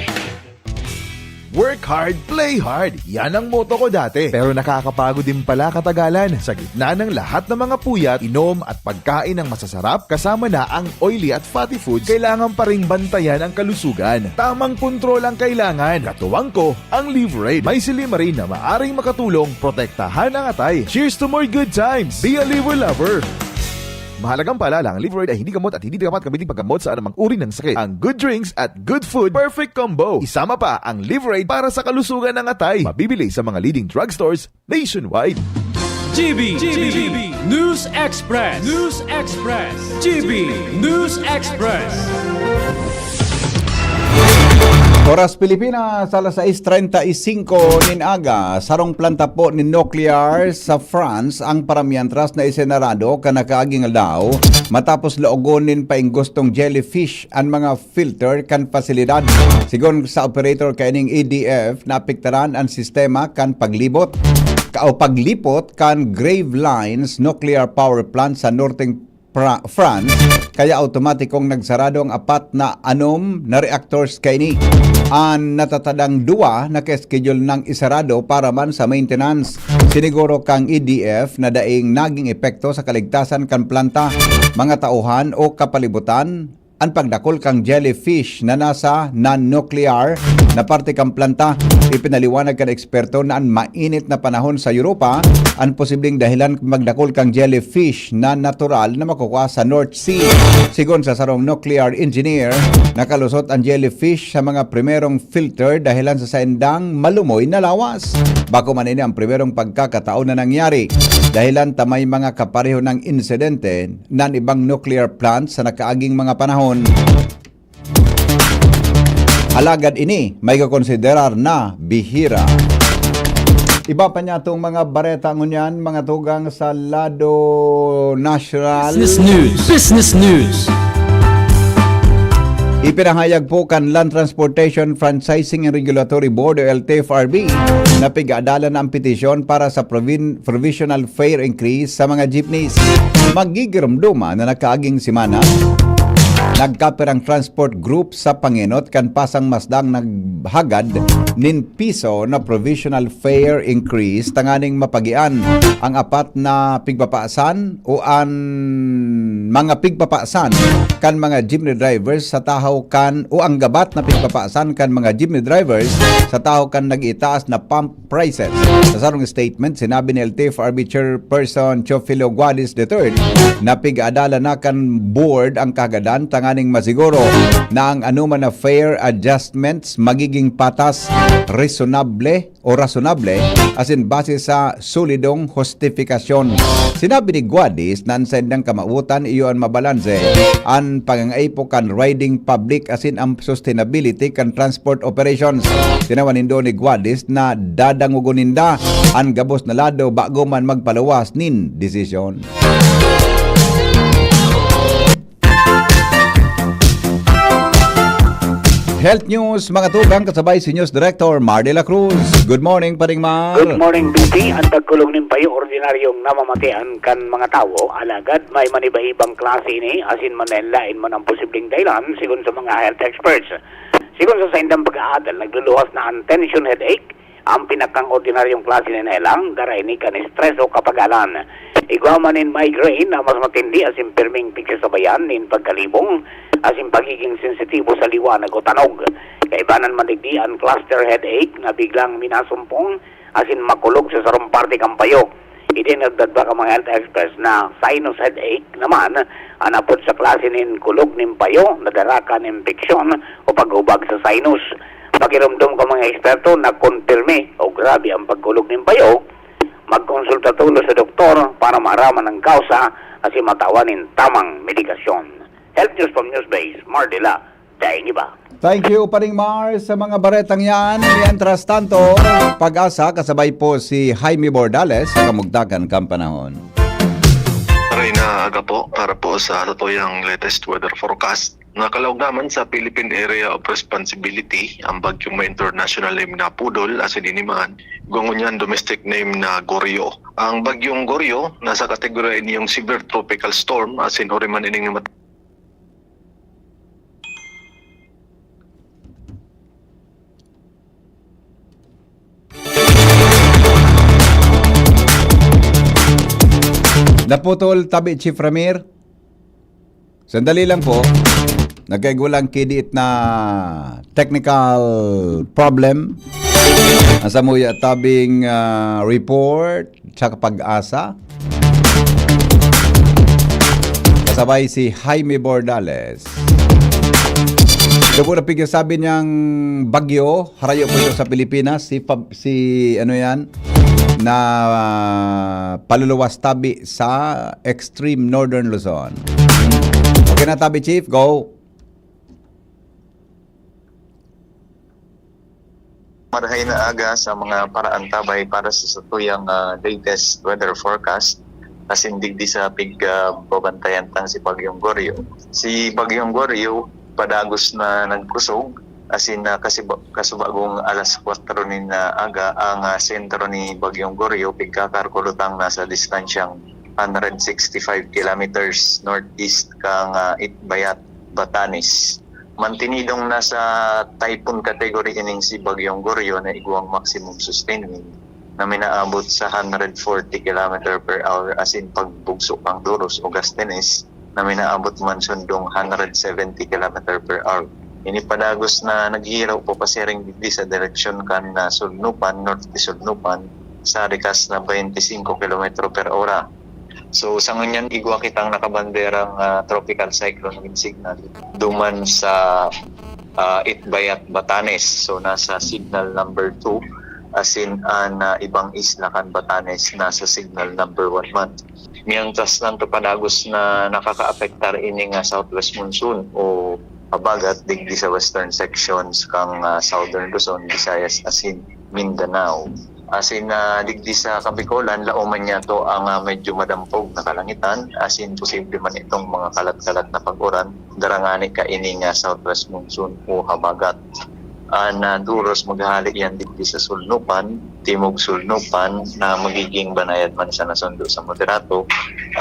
Work hard, play hard. Yan ang motto ko dati. Pero nakakapagod din pala katagalan. Sa gitna ng lahat ng mga puyat, inom at pagkain ng masasarap, kasama na ang oily at fatty foods, kailangan pa ring bantayan ang kalusugan. Tamang kontrol ang kailangan. Katuwang ko, ang Liveraid. May silymarin na maaring makatulong protektahan ang atay. Cheers to more good times! Be a Liver Lover! Mahalagang paalala, ang Liveraid ay hindi gamot at hindi dapat gamitin paggamot sa anumang uri ng sakit. Ang good drinks at good food, perfect combo. Isama pa ang Liveraid para sa kalusugan ng atay. Mabibili sa mga leading drugstores nationwide. G B, G B, News Express, News Express, G B News Express. Oras Pilipinas, alas sais treinta y cinco nin aga. Sarong planta po nin nuclear sa France ang paramientras na isenarado kan nakaaging aldaw matapos laogon nin painggustong jellyfish an mga filter kan pasilidad. Sigon sa operator kaining E D F, naapektaran an sistema kan paglibot ka o paglipot kan Gravelines Nuclear Power Plant sa norteng Pra- France, kaya automatikong nagsarado ang apat na anom na reactors kaini. An natatadang duwa naka-schedule nang isarado para man sa maintenance. Siniguro kang E D F na daing naging epekto sa kaligtasan kan planta, mga tauhan o kapalibutan an pagdakul kan jellyfish na nasa non-nuclear na parte kan planta. Ipinaliwanag kan eksperto na an mainit na panahon sa Europa an posibleng dahilan kan pagdakul kan jellyfish na natural na makukuha sa North Sea. Sigon sa sarong nuclear engineer, nakalusot an jellyfish sa mga primerong filter dahilan sa saindang malumoy na lawas. Bako man ini ang primerong pagkakataon na nangyari, dahilan ta may mga kapareho ng insidente nan ibang nuclear plant sa nakaaging mga panahon. Alagad ini may kakonsiderar na bihira. Iba pa niya itong mga bareta ngunyan, mga tugang sa lado nasyonal. Business News. Business News. Ipinahayag po kan Land Transportation Franchising and Regulatory Board o L T F R B na pig-aadalan na ang petisyon para sa provin- provisional fare increase sa mga jeepneys. Magigiromdoma na nakaaging semana, nagkapirang transport group sa pangenot kan pasang masdang naghagad nin piso na provisional fare increase tanganing mapagian ang apat na pigpapaasan o an mga pigpapaasan kan mga jeepney drivers sa tahaw kan o ang gabat na pigpapaasan kan mga jeepney drivers sa tahaw kan nag-itaas na pump prices. Sa sarong statement, sinabi ni L T F R B Chairperson Teofilo Guadis the third na pig-aadalan na kan board ang kahagadan tanganing masiguro na ang anuman na fare adjustments magiging patas, reasonable o rasonable asin base sa solidong hustifikasyon. Sinabi ni Guadis na an saindang kamawotan iyo an mabalanse an pangangaipo kan riding public asin ang sustainability kan transport operations. Tinawan nindo ni Guadis na dadangogon ninda an gabos na lado bago man magpaluwas nin desisyon. Health News, mga tugang, kasabay si News Director Mar de la Cruz. Good morning, Paring Mar. Good morning, B P. Ang pagkulog nin payo, ordinaryong namamatian kan mga tawo, alagad may maniba-ibang klase ini, asin manlaen-laen man ang posibleng dahilan, sigon sa mga health experts. Sigon sa saindang pag-aadal, nagluluwas na ang tension headache, ang pinakang-ordinaryong klase nin helang, dara ini kan stress o kapagalan. Igwa man nin migraine na mas matindi asin pirming pigsasabayan nin pagkalibong asin pagiging sensitibo sa liwanag o tanog. Kaibanan man digdi an cluster headache na biglang minasumpong asin makulog sa sarong parte kan payo. Idinagdag pa kan mga health experts na sinus headache naman an apod sa klase nin kulog nin payo na dara kan impeksyon o paghubag sa sinus. Pakiromdom kan mga eksperto na kon pirmi o grabe ang pagkulog nin payo, magkonsulta tolos sa doktor para maaraman ang kausa asin matawan nin tamang medikasyon. Health News from Newsbase, Mardila, daing iba. Thank you, Paring Mar, sa mga baretang yan. Mientras tanto, Pag-asa, kasabay po si Jaime Bordales sa kamugtakan kan panahon. Maray na aga po para po sa satuyang latest weather forecast. Nakalaog naman sa Philippine Area of Responsibility ang bagyong may international name na Pudol, asin ini man, igwa ngunyan domestic name na Goryo. Ang bagyong Goryo nasa kategorya ini yung severe tropical storm, asin ori man ining mat- Naputol tabi, Chief Ramir. Sandali lang po. Nagkaigwa lang kidiit na technical problem. Ang samuya tabing ah, report, tsaka Pag-asa. Kasabay si Jaime Bordales. Ito po na pigsasabi niyang bagyo, harayo po ito sa Pilipinas, si, Fab- si ano yan, na ah, paluluwas tabi sa extreme northern Luzon. Okay na tabi, Chief, go. Marahay na aga sa mga paraantabay para sa satuyang ah, latest weather forecast. Asin digdi sa pig ah, babantayan tang si Bagyong Goryo. Si Bagyong Goryo padagos na nagkusog, asin na kasiba- kasubagong alas kwatro nin ah, aga ang ah, sentro ni Bagyong Goryo, pigkakalkulotang nasa distansyang one hundred sixty-five kilometers northeast kang ah, Itbayat, Batanes. Mantinidong nasa typhoon category ining si Bagyong Goryo na igwang maximum sustained wind na minaabot sa one hundred forty kilometer per hour, asin pagbugso kang Durus o Gastenes na minaabot man sundong one hundred seventy kilometer per hour. Ini padagos na naghihiraw papasiring digdi sa direksyon kan na Sulnupan, Norte Sulnupan, sa rikas na twenty-five kilometro per ora. So, sa ngunyan, igwa kitang nakabanderang ah, tropical cyclone wind signal duman sa ah, Itbayat, Batanes. So, nasa signal number two, asin an ah, ibang isla kan Batanes nasa signal number one man. Mientras tanto, padagos na nakakaapektar ini nga southwest monsoon o habagat digdi sa western sections kang ah, Southern Luzon, Visayas, asin Mindanao. Asin na digdi sa Kabikolan, laoman niya to ang ah, medyo madampog na kalangitan, asin posible man itong mga kalat-kalat na pag-uran, darangani kaini nga southwest monsoon o habagat. An ah, Durus maghahali yan digdi sa Sulnupan, Timog Sulnupan, na magiging banayad man sa nasundo sa moderato.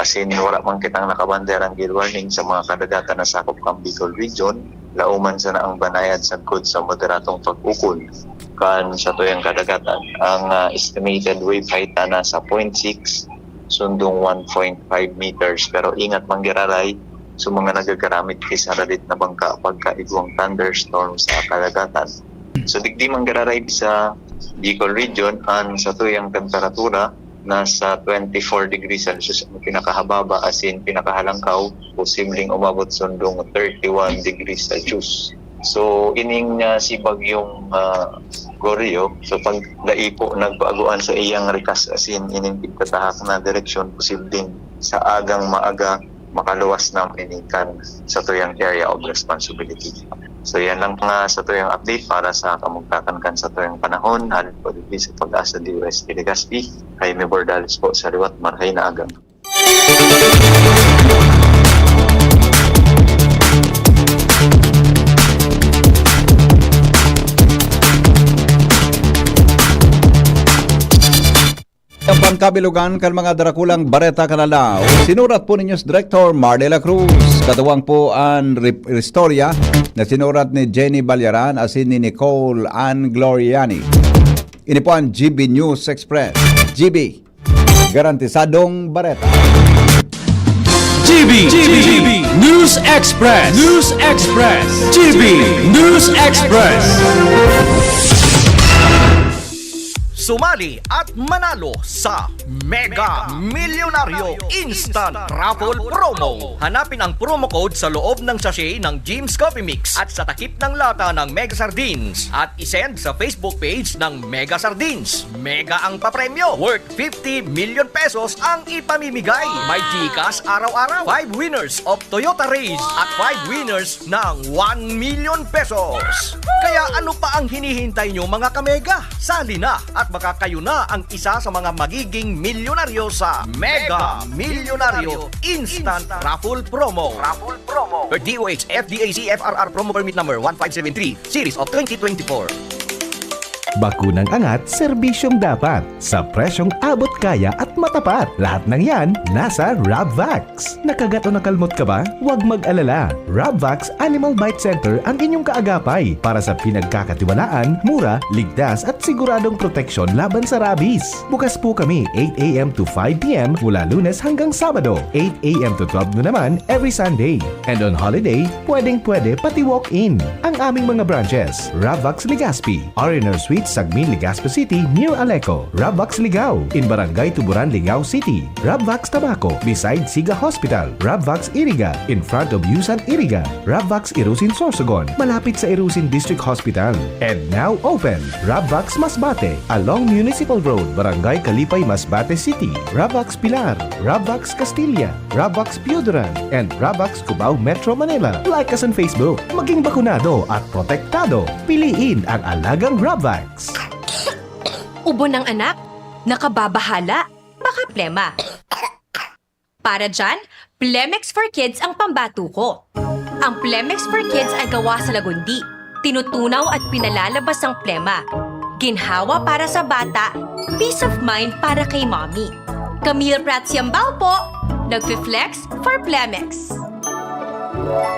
Asin wala man kitang nakabanderang gale warning sa mga kadagatan na sakop kan Bicol Region, laoman sana ang banayad sagkod sa moderatong pag-ukol kan satuyang kadagatan. Ang ah, estimated wave height na nasa zero point six sundong one point five meters. Pero ingat man giraray sa mga nagagaramit ki sa radit na bangka pagkaigwang thunderstorm sa kadagatan. So digdi man giraray sa Bicol Region, an satuyang temperatura nasa twenty-four degrees Celsius ang pinakahababa, asin pinakahalangkaw, posibleng umabot sundong thirty-one degrees Celsius. So, ining ah, si Bagyong ah, Goryo, so pag dai po nagbaguan sa iyang rikas, asin ining pigtatahak na direksyon, posibleng sa agang maaga makaluwas na minikan sa tuyang area of responsibility. So, yan lang mga sa tuyang update para sa kamugtakan kan sa tuyang panahon. Halin po digdi sa Pag-asa D O S T Legazpi, Jaime Bordales po sa liwat, marhay na aga. Ang pangkabilugan kan mga darakulang bareta kan aldaw, sinurat po ni News Director Mar de la Cruz. Katuwang po an rep- istorya na sinurat ni Jenny Balyaran asin ni Nicole Ann Gloriani. Ini po an G B News Express. G B, garantisadong bareta. G B, G B, News Express, News Express, G B, News Express. Sumali at manalo sa Mega Milyonaryo Instant Raffle Promo. Hanapin ang promo code sa loob ng sachet ng Jim's Coffee Mix at sa takip ng lata ng Mega Sardines at isend sa Facebook page ng Mega Sardines. Mega ang papremyo, worth fifty million pesos ang ipamimigay. May GCash araw-araw, five winners of Toyota Raize at five winners ng one million pesos. Kaya ano pa ang hinihintay nyo, mga kamega? Sali na at baka kayo na ang isa sa mga magiging milyonaryo sa Mega Milyonaryo Instant Raffle Promo. Raffle Promo. Per D O H F D A C F R R Promo Permit Number one five seven three, Series of twenty twenty-four. Bakunang angat, serbisyong dapat, sa presyong abot kaya at matapat. Lahat ng yan, nasa Rabvax. Nakagat o nakalmot ka ba? Huwag mag-alala. Rabvax Animal Bite Center ang inyong kaagapay para sa pinagkakatiwalaan, mura, ligtas at siguradong proteksyon laban sa rabies. Bukas po kami eight a.m. to five p.m. mula Lunes hanggang Sabado, eight a.m. to twelve noon naman every Sunday. And on holiday, pwedeng-pwede pati walk-in. Ang aming mga branches, Rabvax Legazpi, R and R Suite, Sagmin, Legazpi City, near Aleco, Rabvax Ligao, in Barangay Tuburan, Ligao City, Rabvax Tabaco, beside Siga Hospital, Rabvax Iriga, in front of Yusan Iriga, Rabvax Irusin Sorsogon, malapit sa Irusin District Hospital. And now open, Rabvax Masbate, along Municipal Road, Barangay Kalipay, Masbate City, Rabvax Pilar, Rabvax Castilla, Rabvax Pioduran, and Rabvax Cubao, Metro Manila. Like us on Facebook. Maging bakunado at protektado. Piliin ang alagang Rabvax. Ubo ng anak? Nakababahala? Baka plema. Para dyan, Plemex for Kids ang pambatuko. Ang Plemex for Kids ay gawa sa lagundi, tinutunaw at pinalalabas ang plema. Ginhawa para sa bata, peace of mind para kay mommy. Camille Prats Yambao po, nagfi-flex for Plemex.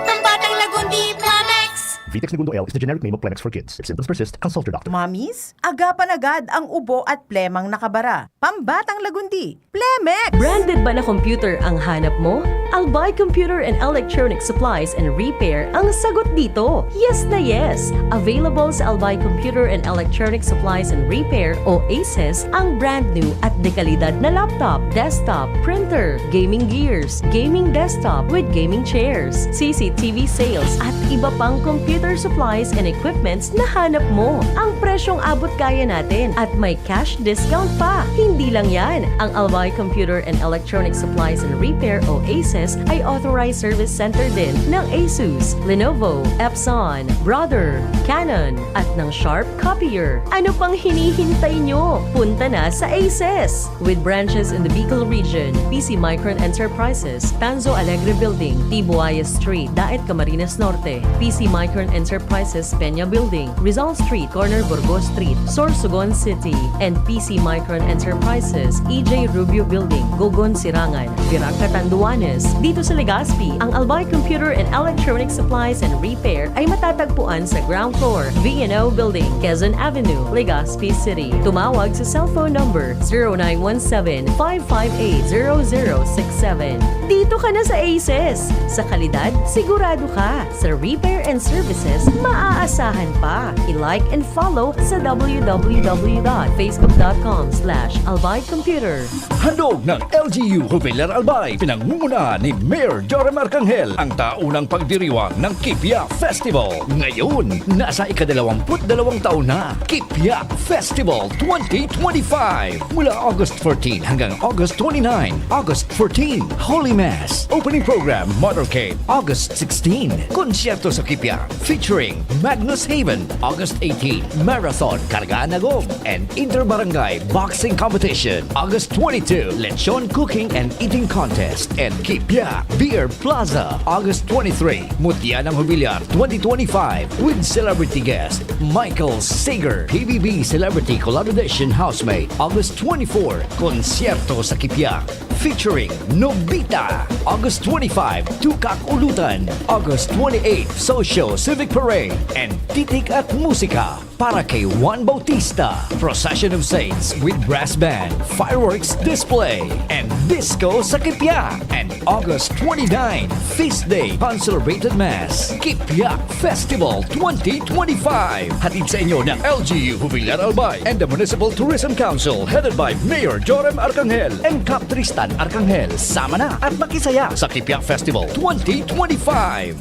Pambatang Lagundi, Plemex! Vitex Negundo L is the generic name of Plemex for kids. If symptoms persist, consult your doctor. Mommies, agapan agad ang ubo at plemang nakabara. Pambatang Lagundi, Plemex! Branded ba na computer ang hanap mo? Albay Computer and Electronic Supplies and Repair ang sagot dito. Yes na yes! Available sa Albay Computer and Electronic Supplies and Repair o ACES ang brand new at dekalidad na laptop, desktop, printer, gaming gears, gaming desktop with gaming chairs, C C T V sales at iba pang computer supplies and equipments na hanap mo. Ang presyong abot kaya natin at may cash discount pa. Hindi lang yan, ang Albay Computer and Electronic Supplies and Repair o ACES ay authorized service center din ng Asus, Lenovo, Epson, Brother, Canon, at ng Sharp Copier. Ano pang hinihintay nyo? Punta na sa ACES! With branches in the Bicol region, P C Micron Enterprises, Tanzo Alegre Building, Tibuaya Street, Daet, Camarines Norte, P C Micron Enterprises, Peña Building, Rizal Street, corner Burgos Street, Sorsogon City, and P C Micron Enterprises, E J Rubio Building, Gogon, Sirangan, Virac, Catanduanes. Dito sa Legazpi, ang Albay Computer and Electronic Supplies and Repair ay matatagpuan sa ground floor, V and O Building, Quezon Avenue, Legazpi City. Tumawag sa cellphone number zero nine one seven, five five eight, zero zero six seven. Dito ka na sa ACES! Sa kalidad, sigurado ka! Sa repair and services, maaasahan pa! I-like and follow sa w w w dot facebook dot com slash albay computer. Handog ng L G U Jubilar Albay, pinangungunahan ni Mayor Joram Arcangel, ang taunang pagdiriwang ng Kipia Festival. Ngayon, nasa ikadalawamput dalawang taon na, Kipia Festival twenty twenty-five. Mula August fourteen hanggang August twenty-nine, August fourteen, Holy Mass, Opening Program, Motorcade, August sixteen, Konsyerto sa Kipia, featuring Magnus Haven, August eighteen, Marathon, Kargaan Agom, and Inter-Barangay Boxing Competition, August twenty-two, Lechon Cooking and Eating Contest, and Kipia Beer Plaza, August twenty-three, Mutya ng Jubilar twenty twenty-five, with celebrity guest Michael Sager, P B B Celebrity Collaboration Housemate, August twenty-four, Konsyerto sa Kipia, featuring Nobita, August twenty-five, Tukak Ulutan, August twenty-eight, Socio Civic Parade, and Titik at Musika para kay Juan Bautista, Procession of Saints with Brass Band, Fireworks Display, and Disco sa Kipia, and August twenty-nine, Feast Day, Consecrated Mass, Kipyak Festival twenty twenty-five. Hatid sa inyo ng L G U Jubilar Albay and the Municipal Tourism Council, headed by Mayor Joram Arcangel and Cap Tristan Arcangel. Sama na at makisaya sa Kipyak Festival twenty twenty-five.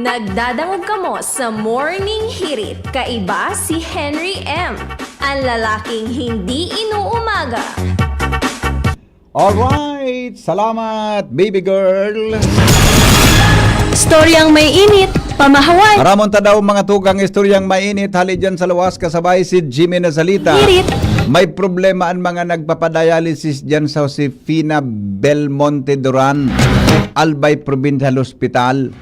Nagdadangog kamo sa Morning Hirit. Kaiba si Henry M, ang lalaking hindi inuumaga. Alright, salamat, baby girl. Storyang may init, pamahaway. Aramon ta daw mga tugang istoryang mainit hali dyan sa luwas kasabay si Jimmy Nazalita. Hirit. May problema ang mga nagpapadialysis dyan sa Josefina Belmonte Duran, Albay Provincial Hospital.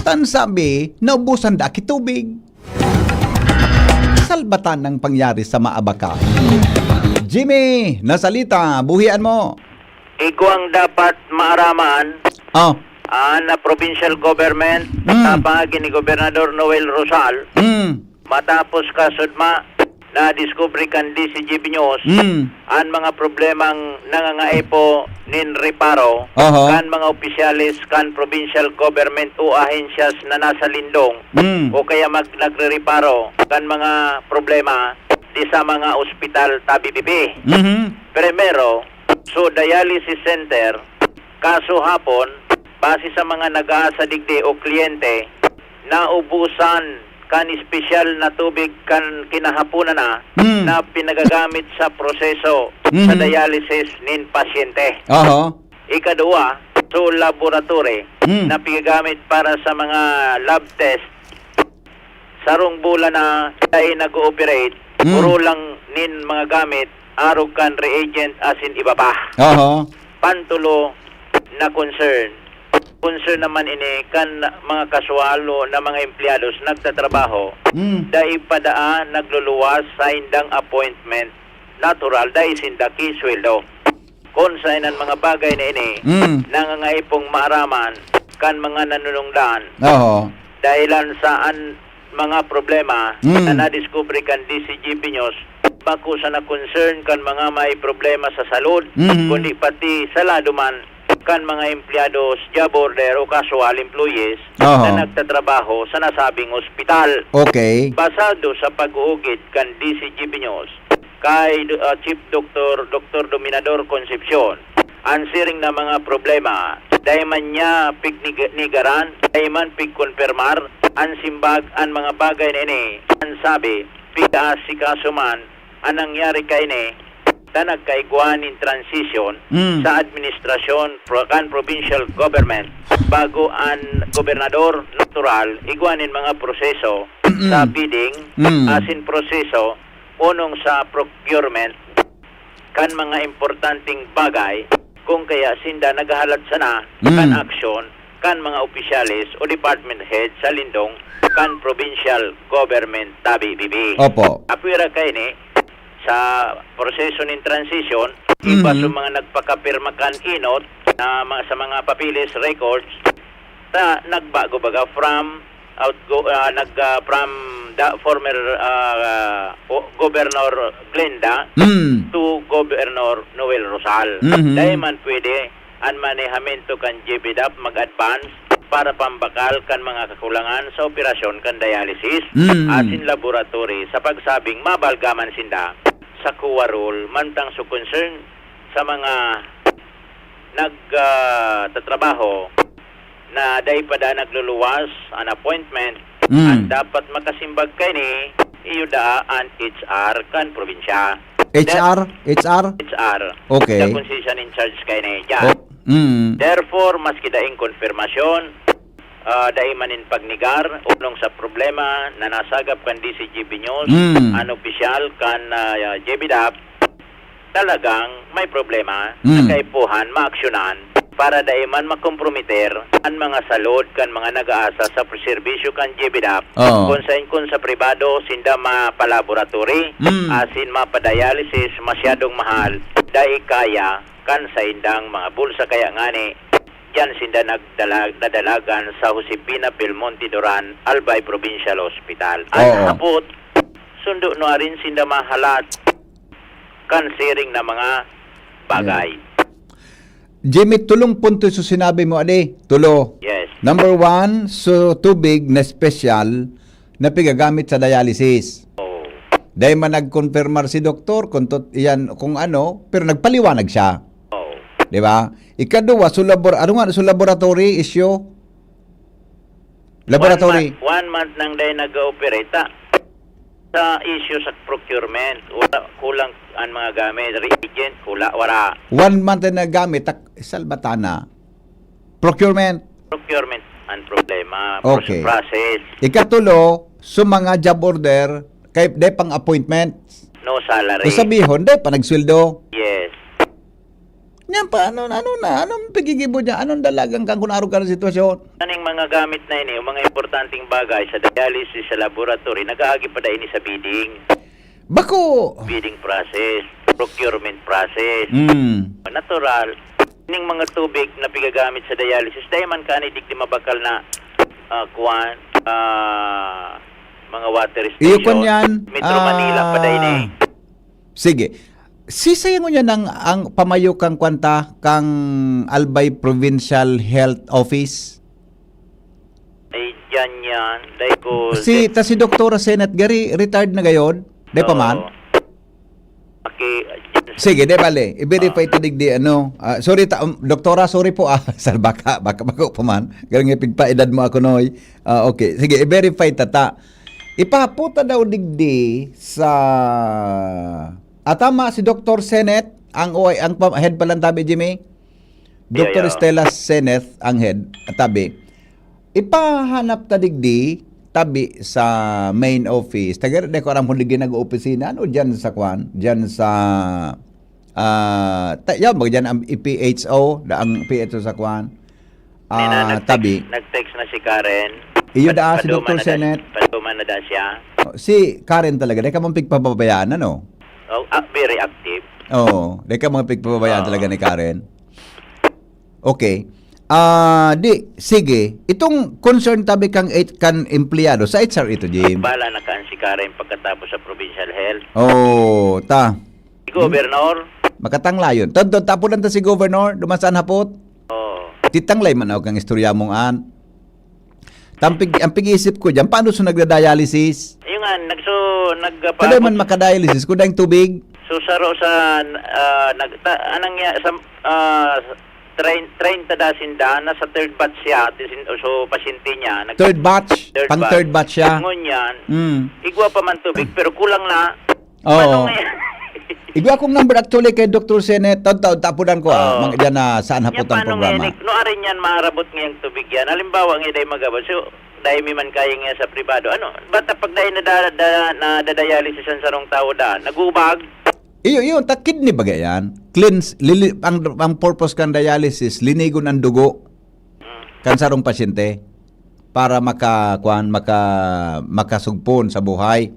Tan sabi, naubusan da ki tubig. Salbatan ang pangyari sa Maabaka. Jimmy, Nazalita, buhian mo. Igwang dapat maaraman Oh. ah, na provincial government Mm. sa paagi ni Gobernador Noel Rosal Mm. matapos kasudma na diskubre kan D C G B News Mm. an mga problemang nangangaipo nin reparo Oho. kan mga opisyales kan provincial government o ahensyas na nasa lindong Mm. o kaya mag nagrereparo kan mga problema di sa mga ospital tabi bibi. Mhm. Primero, so dialysis center, kaso hapon, base sa mga nag-aasa digdi o kliyente, naubusan kan espesyal na tubig kan kinahaponan na Mm. na pinagagamit sa proseso sa Mhm. dialysis nin pasyente. Oho. Ikaduwa, so laboratory Mm. na pinagamit para sa mga lab test, sarong bulan na dai nag-ooperate, Mm. puro lang nin mga gamit, arog kan reagent asin iba pa. Oho. Pantulo na concern. Concern naman ini kan mga kaswalo na mga empleyados nagtatrabaho, Mm. dai pa daa nagluluwas sa indang appointment, natural, dai sinda kisweldo. Kun saen an mga bagay na ini, Mm. nangangaipo maaraman kan mga nanunungdan. Oho. Dahilan sa an mga problema Mm. na nadiskubre kan D C G B News, bako sana concern kan mga may problema sa salud, Mhm. kundi pati sa lado man kan mga empleyados, job order o casual employees Oho. na nagtatrabaho sa nasabing ospital. Okay. Basado sa pag-uugid kan D C G B News kay ah, Chief Doctor Doctor Dominador Concepcion, an siring na mga problema, dai man niya pignigaran, dai man pigkonpermar, an simbag an mga bagay na ini, an sabi, pig-aasikaso man an nangyari kaini, ta nagkaigwa nin transition Mm. sa administrasyon pro, kan provincial government bago an gobernador natural igwa nin mga proseso Mm-mm. sa bidding Mm. asin proseso unong sa procurement kan mga importanteng bagay, kung kaya sinda naghahalat sana Mm. kan aksyon kan mga opisyales o department head sa lindong kan provincial government tabi bibi. Opo. Apwera kaini sa proseso nin transition, iba Mhm. sa mga nagpakapirma kan inot na mga, sa mga papeles, records, ta nagbago baga from outgo ah, nag ah, from the former ah, o- Governor Glenda Mm. to Governor Noel Rosal. Mhm. Dai man pwede an manehamento kan G B dap mag-advance para pambakal kan mga kakulangan sa operasyon kan dialysis Mm. asin laboratory sa pagsabing mabalgaman sinda sa kuwarol mantang su concern sa mga nag ah, tatrabaho na dai pa da nagluluwas an appointment. Mm. An dapat makasimbag kaini iyo daa an H R kan probinsya. H R? H R? H R. Okay. The concession in charge kaini. Oh, mm. Therefore, maski daing konfirmasyon, ah, dai man nin pagnegar unong sa problema na nasagap kan D C G B News, Mm. an opisyal kan ah, G B dap, talagang may problema Mm. na kaipuhan maaksyonan para dai man makomprometer an mga salud kan mga nag-aasa sa serbisyo kan G B dap, Oo. kun saen kun sa pribado sinda mapalaboratory, Mm. asin mapadialysis, masyadong mahal, dai kaya kan saindang mga bulsa kaya ngani diyan sinda nagdala, nadalagan sa Josefina Belmonte Duran Albay Provincial Hospital. An Oo. hapot, sundo nuarin sinda mahalat kan siring na mga bagay. Jimmy, tulong punto sa sinabi mo, adi. Tulo. Yes. Number one, so tubig na special na pigagamit sa dialysis. Oh. Dahil man nag-confirmar si doktor kung, tot, yan, kung ano, pero nagpaliwanag siya. Oh. Di ba? Ikaduwa, so, labor, ano nga, so laboratory issue? Laboratory. One month, one month nang dahil nag-ooperate. Ta, sa issue sa procurement, wala, kulang ang mga gamit, reagent, wala, wala. One month na nagamit, tak, salbatana. Procurement. Procurement ang problema. Okay. Process. Ikatulo, so mga job order, kay de pang appointment. No salary. Kung sabihon, de pa nagsweldo. Yes. Yan pa, ano, ano na, anong pigigibo niya? Anong dalagang kang kunaro ka ng sitwasyon? Aning mga gamit na ini, yung mga importanteng bagay sa dialysis, sa laboratory, nag-aagi pa dahil ini sa bidding. Bako! Bidding process, procurement process. Hmm. Natural. Ning mga tubig na pigagamit sa dialysis, dahil man ka ni digdi mabakal na ah, kuwan, ah, mga water station. Iyo, kwan yan. Metro Manila pa dahil eh. Sige. Sisay mo niya nang ang pamayo kang kwanta kang Albay Provincial Health Office? Ay, dyan yan. Dahil ko... Si ta si Doktora Senet gari retired na gayod. Di pa man? Okay. Sige, di bale. I-verify ta digdi ano. Ah, sorry ta, um, doktora, sorry po ah. Sal baka baka bako pa man. Galing nga pigpaedad mo ako noy. Ah, okay. Sige, i-verify ta ta. Ipahapo ta daw digdi sa Ah, tama si Doktor Senet, ang O I, ang pa- head pala ng tabi, Jimmy. Doktor Yeah, yeah. Stella Senet ang head, tabi. Ipahanap ta digdi tabi sa main office. Taga di ko aram kung digdi nag-oopisina, ano, diyan sa kwan, diyan sa ah ta, yaw, mag diyan ang P H O, da ang P H O sa kwan. May na Ah, nag-text, tabi. Nag-text na si Karen. Iyo da, si Paduma Doktor na da- Senet. Paduma na da siya. Oh, si Karen talaga, di ka man pigpababayaan, ano? Oh, ah, very active. Oo, di ka man pigpababayaan Oo. talaga ni Karen. Okay. Ah, di, sige. Itong concern tabi kang kan empleyado sa H R ito, Jim. Bala na kaan si Karen pagkatapos sa provincial health. Oh, ta. Si Governor, Makatanglayon. Tadto tapunan ta si Governor, duman saan hapot? oh, Titanglay man ako kang istorya mong an. Tampig, ang pig-isip ko diyan, paano sa nagda-dialysis? yung nga, nagso, nag, Kada man makadialysis, kung daing tubig, So, saro sa, ah, nag, ta, anong ya, sa, ah, train, train ta da sinda, nasa third batch siya, ti sin, so, pasyente niya. Nag, third batch, Third pang batch. Third batch siya. Ngunyan, Mm. igwa pa man tubig, pero kulang na. Oo. Paano nga yan? Igwa kong number actually kay Doktor Senet, taon-taon, tapudan ko ah. Oo. Mga dyan na saan Yan, hapot ang paano programa. Nga, no, arin yan, maarabot ngayong tubig yan. Halimbawa, nga dahil magabot. So, dahil may man kaya nga sa pribado. Ano, bata pag dahil na, da, da, na dadayalisis ang sarong tao da, nagubag. Iyo, iyo, ta kidney baga yan. Cleanse, lili, ang, ang purpose kan dialysis, linigon ang dugo Mm. kan sarong pasyente para maka, kuan, maka, makasugpon sa buhay.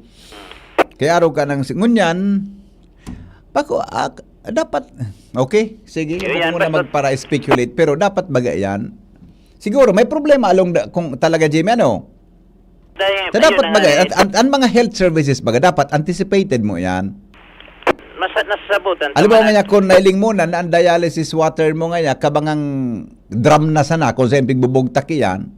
Kaya araw ka nang si-, ngunyan, bako, ah, dapat, okay, sige, Yun huwag yan, mo na basta- magpara-speculate, pero dapat baga yan. Siguro, may problema along da, kung talaga, Jimmy, ano? Dahil, So, ayun dapat na baga, nga, at, an, an mga health services baga, dapat anticipated mo yan. Masa, nasasabutan. Alam mo Tama nga na. Niya, kung nailing mo na, na ang dialysis water mo nga niya, kabangang drum na sana, kung saan pigbubugtak iyan,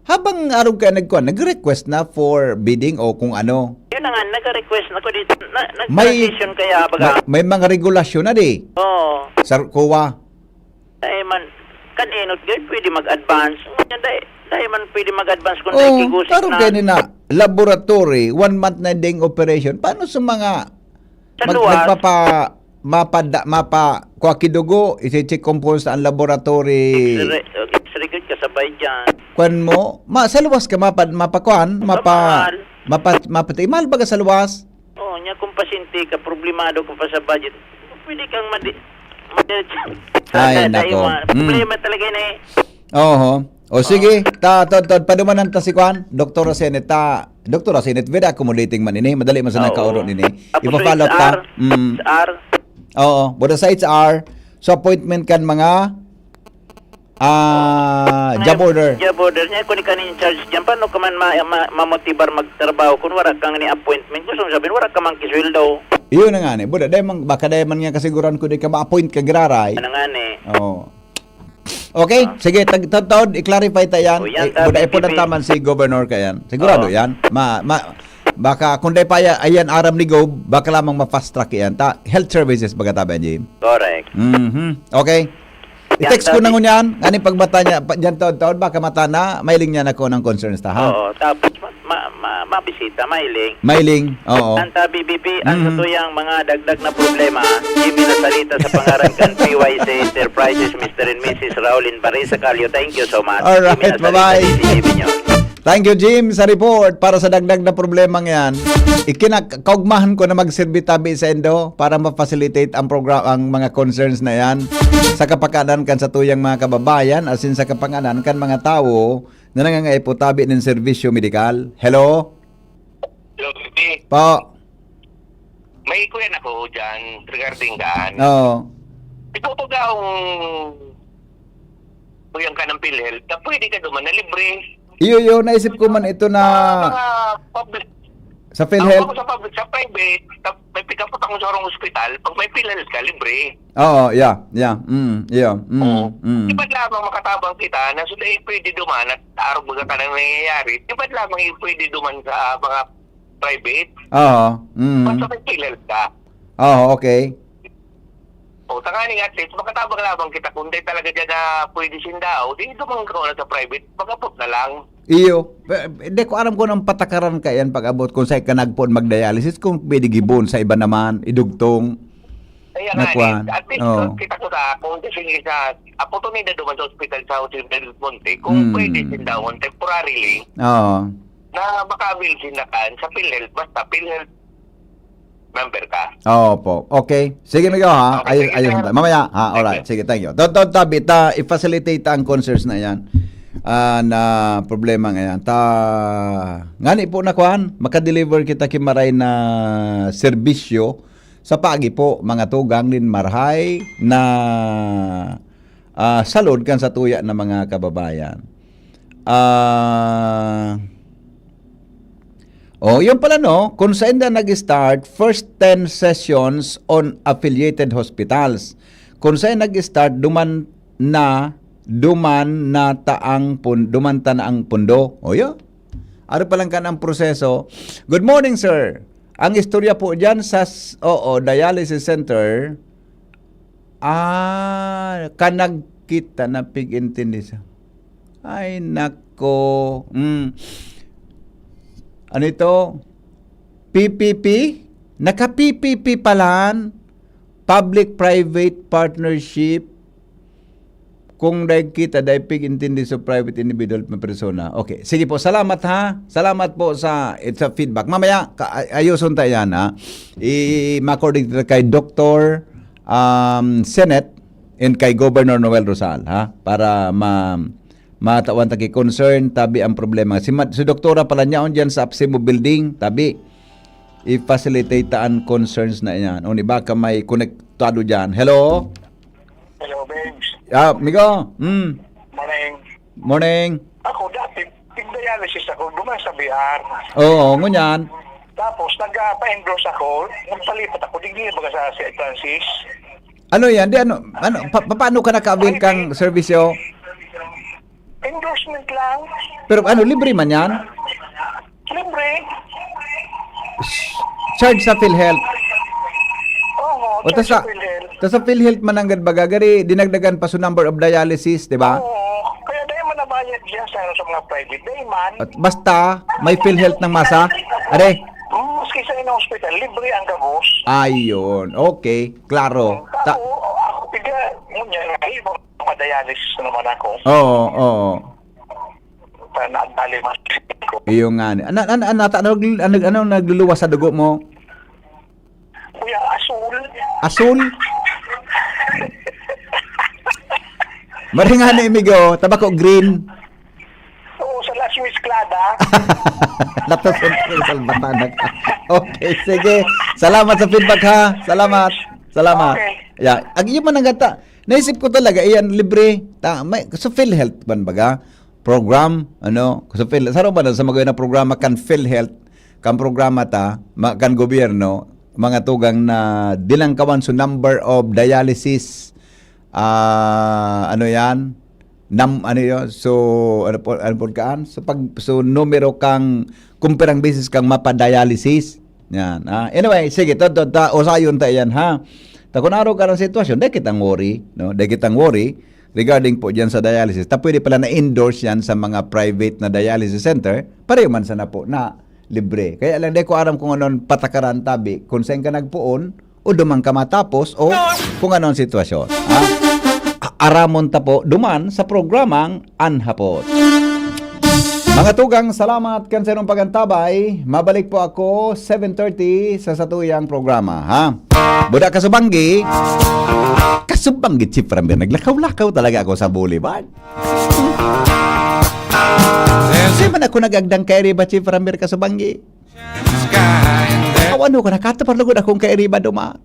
habang araw ka nagkuhan, nag-request na for bidding o kung ano. Yun na nga, nag-request na ko dito. Na, May, nag-transition kaya, baga. may, may mga regulasyon na di. Oo. Sa COA. Dahil man, kan-inot, gay, pwede mag-advance. Ngunyan, dahil, dahil man pwede mag-advance kung Oh, dahil kigusik klaro na. Kayo na, laboratory, one month na ding operation. Paano sa mga Sa mag, luwas. Nagpapa, mapada, mapa, kuha kidugo, isi-check kung pusa ang laboratory. X-ray, oh, X-ray gud kasabay dyan. Kwan mo, ma, sa luwas ka mapa, mapakuan, mapa, Mahal. mapa, mapati, mahal baga sa luwas? Oo, niya kung pasyente ka, problemado ka pa sa budget, pwede kang madi-, madiretso. Ay, Dahil nako. mga Mm. Problema talaga na eh. Oho. O sige, ta, ta, ta, padumanan ta si kwan, Doktora Senet, ta, Doktora Senet, very accommodating man ini, madali man sa Oo. nagkaoron ini. Tapos Ipa-follow up sa ta. H R, Mm. H R, Oo, buda sa H R, so appointment kan mga Ah, job order. Job order niya, kung ikaw in charge diyan, paano ka man ma-, ma-, mamotibar magtrabaho kung wala kang ni appointment? Gusto mong sabihin, wala ka man kisweldo. Iyon na nga ni. Buda, dahil man, baka dahil man nga kasiguran ko di ka ma-appoint ka giraray. Ano nga ni? Oo. Okay, Ah. sige, tag-, tag-, taod, i-clarify ta yan. O, yan, Eh, sabi buda, ni ipon ang Bibi. taman si Governor ka yan. Sigurado Oo. yan. Ma, ma, baka kung dahil pa yan, ayan, aram ni Gov, baka lamang ma-fast track yan. Ta, health services, baga tabi, Jim. Correct. Mhm. Okay. Yan, I-text ko na sabi ngunyan, ngani pagbata niya, pa, diyan taon-taon, baka mata na, mailing niya na ko ng concerns ta, ha? Oo, tapos ma-, ma-, ma-, mabisita, mailing. Mailing, oo. Ang sabi, B P, ang Mhm. satuyang mga dagdag na problema, Jimmy Nasalita sa pangaran kan P Y C Enterprises, Mister and Missus Raulin Barisa Calio. Thank you so much. Alright, Jimmy Nasalita, bye-bye. D C J Vinyo. Thank you, Jim, sa report. Para sa dagdag na problema yan, ikinakaugmahan ko na magserbi tabi sa indo para ma-facilitate ang program, ang mga concerns na yan sa kapakanan kan satuyang mga kababayan, asin sa kapakanan kan mga tawo na nangangaipo tabi nin serbisyo medikal. Hello? Hello, Bibi. Po. May kuyan ako dyan regarding daan. Oo. Ito po daw, kuyan ka ng PhilHealth, na pwede ka duman na libre. Iyo, iyo, naisip ko man ito na Mga, mga public. Sa PhilHealth? Ako sa public, sa private, sa, may pick up ako sa harong ospital, pag may PhilHealth ka, libre. Oo, yeah, yeah. Mm, yeah. Mm, Oo. mm. Di ba lamang makatabang kita na sila yung pwede duman at arog baga ka nang nangyayari? Di ba lamang yung pwede duman sa mga private? Oo. Mm. Basta may PhilHealth ka. Oo, okay. O, tanganing at least, makatabang lamang kita. Kung di talaga dyan na pwede sindao, di duman ka na sa private, mag-abot na lang. Iyo. Pe-, hindi ko aram kung anong patakaran ka yan pag-abot kung saan ka nagpoon mag-dialysis, kung pwede gibon sa iba naman, idugtong. Kaya Na nga, kwan. eh, at least, Oo. kita ko sa, kung kasi nga sa, oportunidad duman sa ospital sa Jose Del Monte, kung Mm. pwede sindahon temporarily, Oo. na maka-avail sinda kan sa PhilHealth, basta PhilHealth member ka. Oo po. Okay. Sige, Migo, ha? Okay, Ayos, sige, ayos sir. na tayo. Mamaya, ha? Thank Alright. you. Sige, thank you. Tot-, tot-, tabi, ta, i-facilitate ta ang concerns na yan. Ah, na problema nga yan. Ta, ngani po na kwan, makadeliver kita ki maray na serbisyo sa paagi po, mga tugang nin marahay na, ah, salud kan satuya na mga kababayan. Ah, oh, yun pala, no? Kung saan na nag-start, first ten sessions on affiliated hospitals. Kung saan nag-start, duman na, duman na ta ang pun-, duman ta na ang pundo. O, yun. Ano pa lang kan ang proseso? Good morning, sir. Ang istorya po dyan sa s-, oo, dialysis center, ah, kan nagkita na pig-intindi sa, ay, nako. Mm. Ano ito? P P P? Naka-P P P palan? Public-private partnership? Kung dai kita, dai pig-intindi sa private individual na persona. Okay. Sige po, salamat ha. Salamat po sa, sa feedback. Mamaya, ka-, ay-, ayuson tayo yan, ha. I-, ma-coordinate kita kay Doktor, um, Senet and kay Governor Noel Rosal, ha. Para ma-, matawan ta ki concern, tabi ang problema. Si ma-, si Doktora pala niya, on dyan sa Apsimo Building, tabi. I-facilitate ta an concerns na iyan. O ni baka may konektado dyan. Hello? Hello, babes. Ah, amigo. Mm. Morning. Morning. Ako dati, tig-dialysis ako, duman sa B R. Oo, ngunyan. Tapos, nagpa-endorse ako, nagpalipat ako, digdi baga sa Saint Francis. Ano yan? Di ano, ano, pa-, paano ka naka-avail kang serbisyo? Endorsement lang. Pero ano, libre man yan? Libre. Charge sa PhilHealth. Oo, O, tas charge sa sa, PhilHealth. tas sa PhilHealth man nanggad baga, gari, dinagdagan pa sa number of dialysis, di ba? Oo, kaya dahil man nabayad siya sa, sa mga private, dahil man. At basta, may PhilHealth ng masa, are? Mm, maski sa inang hospital, libre ang gabos. Ayun, okay, klaro. Ta- Ako, ako, piga, ngunyan, ay, madialysis na naman ako. Oo, oo. Sa nadali mas ko. Iyo nga ni. Ano, ano, ano, ano, ano, ano, ano nagluluwas sa dugo mo? Kuya, asul. Asul? Maring nga ni, amigo, tabako green. Oo, sa Las Mezclada. Latos sa salbatanan. Okay, sige. Salamat sa feedback, ha. Salamat. Salamat. Okay. Yeah. Ag-, yun man ang gata. Naisip ko talaga, iyan, libre. Ta, may, sa PhilHealth man baga, program, ano, sa Phil, sa ba na, sa mga na programa kan PhilHealth, kan programa ta, ma, kan gobyerno, mga tugang na dilangkawan, so number of dialysis, ah, ano yan? Nam, ano yun? So, ano po, ano po kaan? So, pag, so, numero kang, kung pirang beses kang mapadialysis. Yan. Ah. Anyway, sige, ta, ta, ta, usayon ta yan, ha? Ta, kung araw ka ng sitwasyon, dahil kitang worry, no? Dahil kitang worry regarding po dyan sa dialysis. Ta, pwede pala na-endorse yan sa mga private na dialysis center. Pareho man sana po na libre. Kaya lang, di ko aram kung anong patakaran tabi, kung saan ka nagpoon, o duman ka matapos, o kung ano ang sitwasyon. Ha? A-, aramon ta po duman sa programang Anhapot. Mga tugang, salamat kan sa inyong pagantabay. Mabalik po ako seven thirty sa satuyang programa, ha? Buda kasubanggi. Kasubanggi, Chief Ramir. Naglakaw-lakaw talaga ako sa boulevard. Di man ako nagagdang kay Riba, Chief Ramir, kasubanggi. Awan ko, nakatapar lugod akong kairiba duman.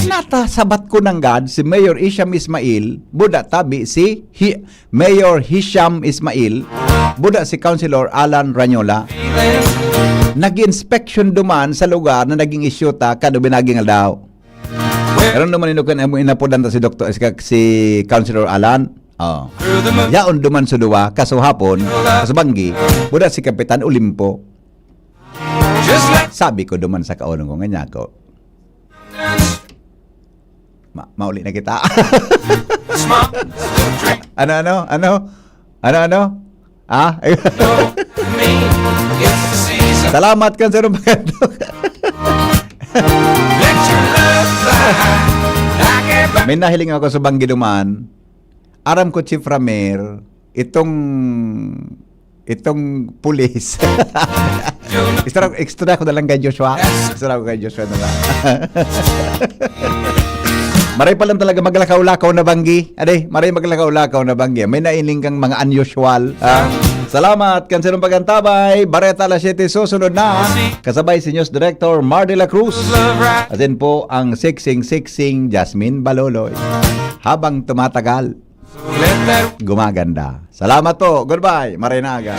Nata sabat ko nanggad si Mayor Hisham Ismail, buda tabi si Hi-, Mayor Hisham Ismail, buda si Councilor Alan Ranyola. Nag-inspection duman sa lugar na naging issue ta kan ubinaging aldaw. Pero naman ino kan amo inapodan ta si Doktor, si, si Councilor Alan. Oh. Yaon duman sa duwa, kaso hapon, sa banggi, buda si Kapitan Olimpo. Sabi ko duman sa kaurong ko, nganyan ko, "Ma-, mauli na kita." Ano, ano, ano? Ano, ano? Ah? Salamat kan sa magandang. May nahiling ako sa banggi duman. Aram ko, Chief Ramir, itong, itong pulis. Extra, extra ko na lang kay Joshua. Extra ko kay Joshua na lang. Maray pa lang talaga maglakaw-lakaw na banggi. Ade, maray maglakaw-lakaw na banggi. May nailing kang mga unusual. Ah, salamat kan sa inyong pagantabay. Bareta alas siyete susunod na. Kasabay si News Director Mar de la Cruz. Asin po ang siksing-siksing Jasmine Baloloy. Habang tumatagal, gumaganda. Salamat po. Goodbye. Maray na aga.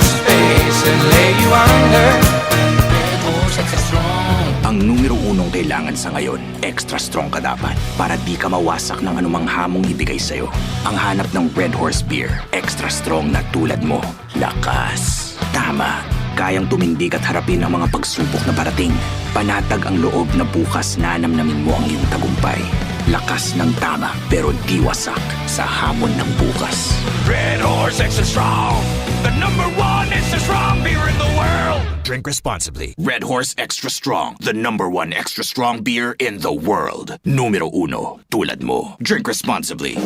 Ang numero unong kailangan sa ngayon, extra strong ka dapat para di ka mawasak ng anumang hamong ibigay sa'yo. Ang hanap ng Red Horse Beer, extra strong na tulad mo. Lakas. Tama. Kayang tumindig at harapin ang mga pagsubok na parating. Panatag ang loob na bukas nanamnamin mo ang iyong tagumpay. Lakas ng tama, pero di wasak sa hamon ng bukas. Red Horse Extra Strong, the number one extra strong beer in the world. Drink responsibly. Red Horse Extra Strong, the number one extra strong beer in the world. Numero uno, tulad mo. Drink responsibly.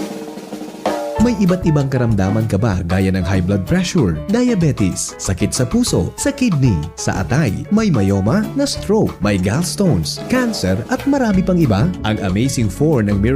May iba't ibang karamdaman ka ba, gaya ng high blood pressure, diabetes, sakit sa puso, sa kidney, sa atay, may myoma, na stroke, may gallstones, cancer, at marami pang iba? Ang Amazing Four ng Miracle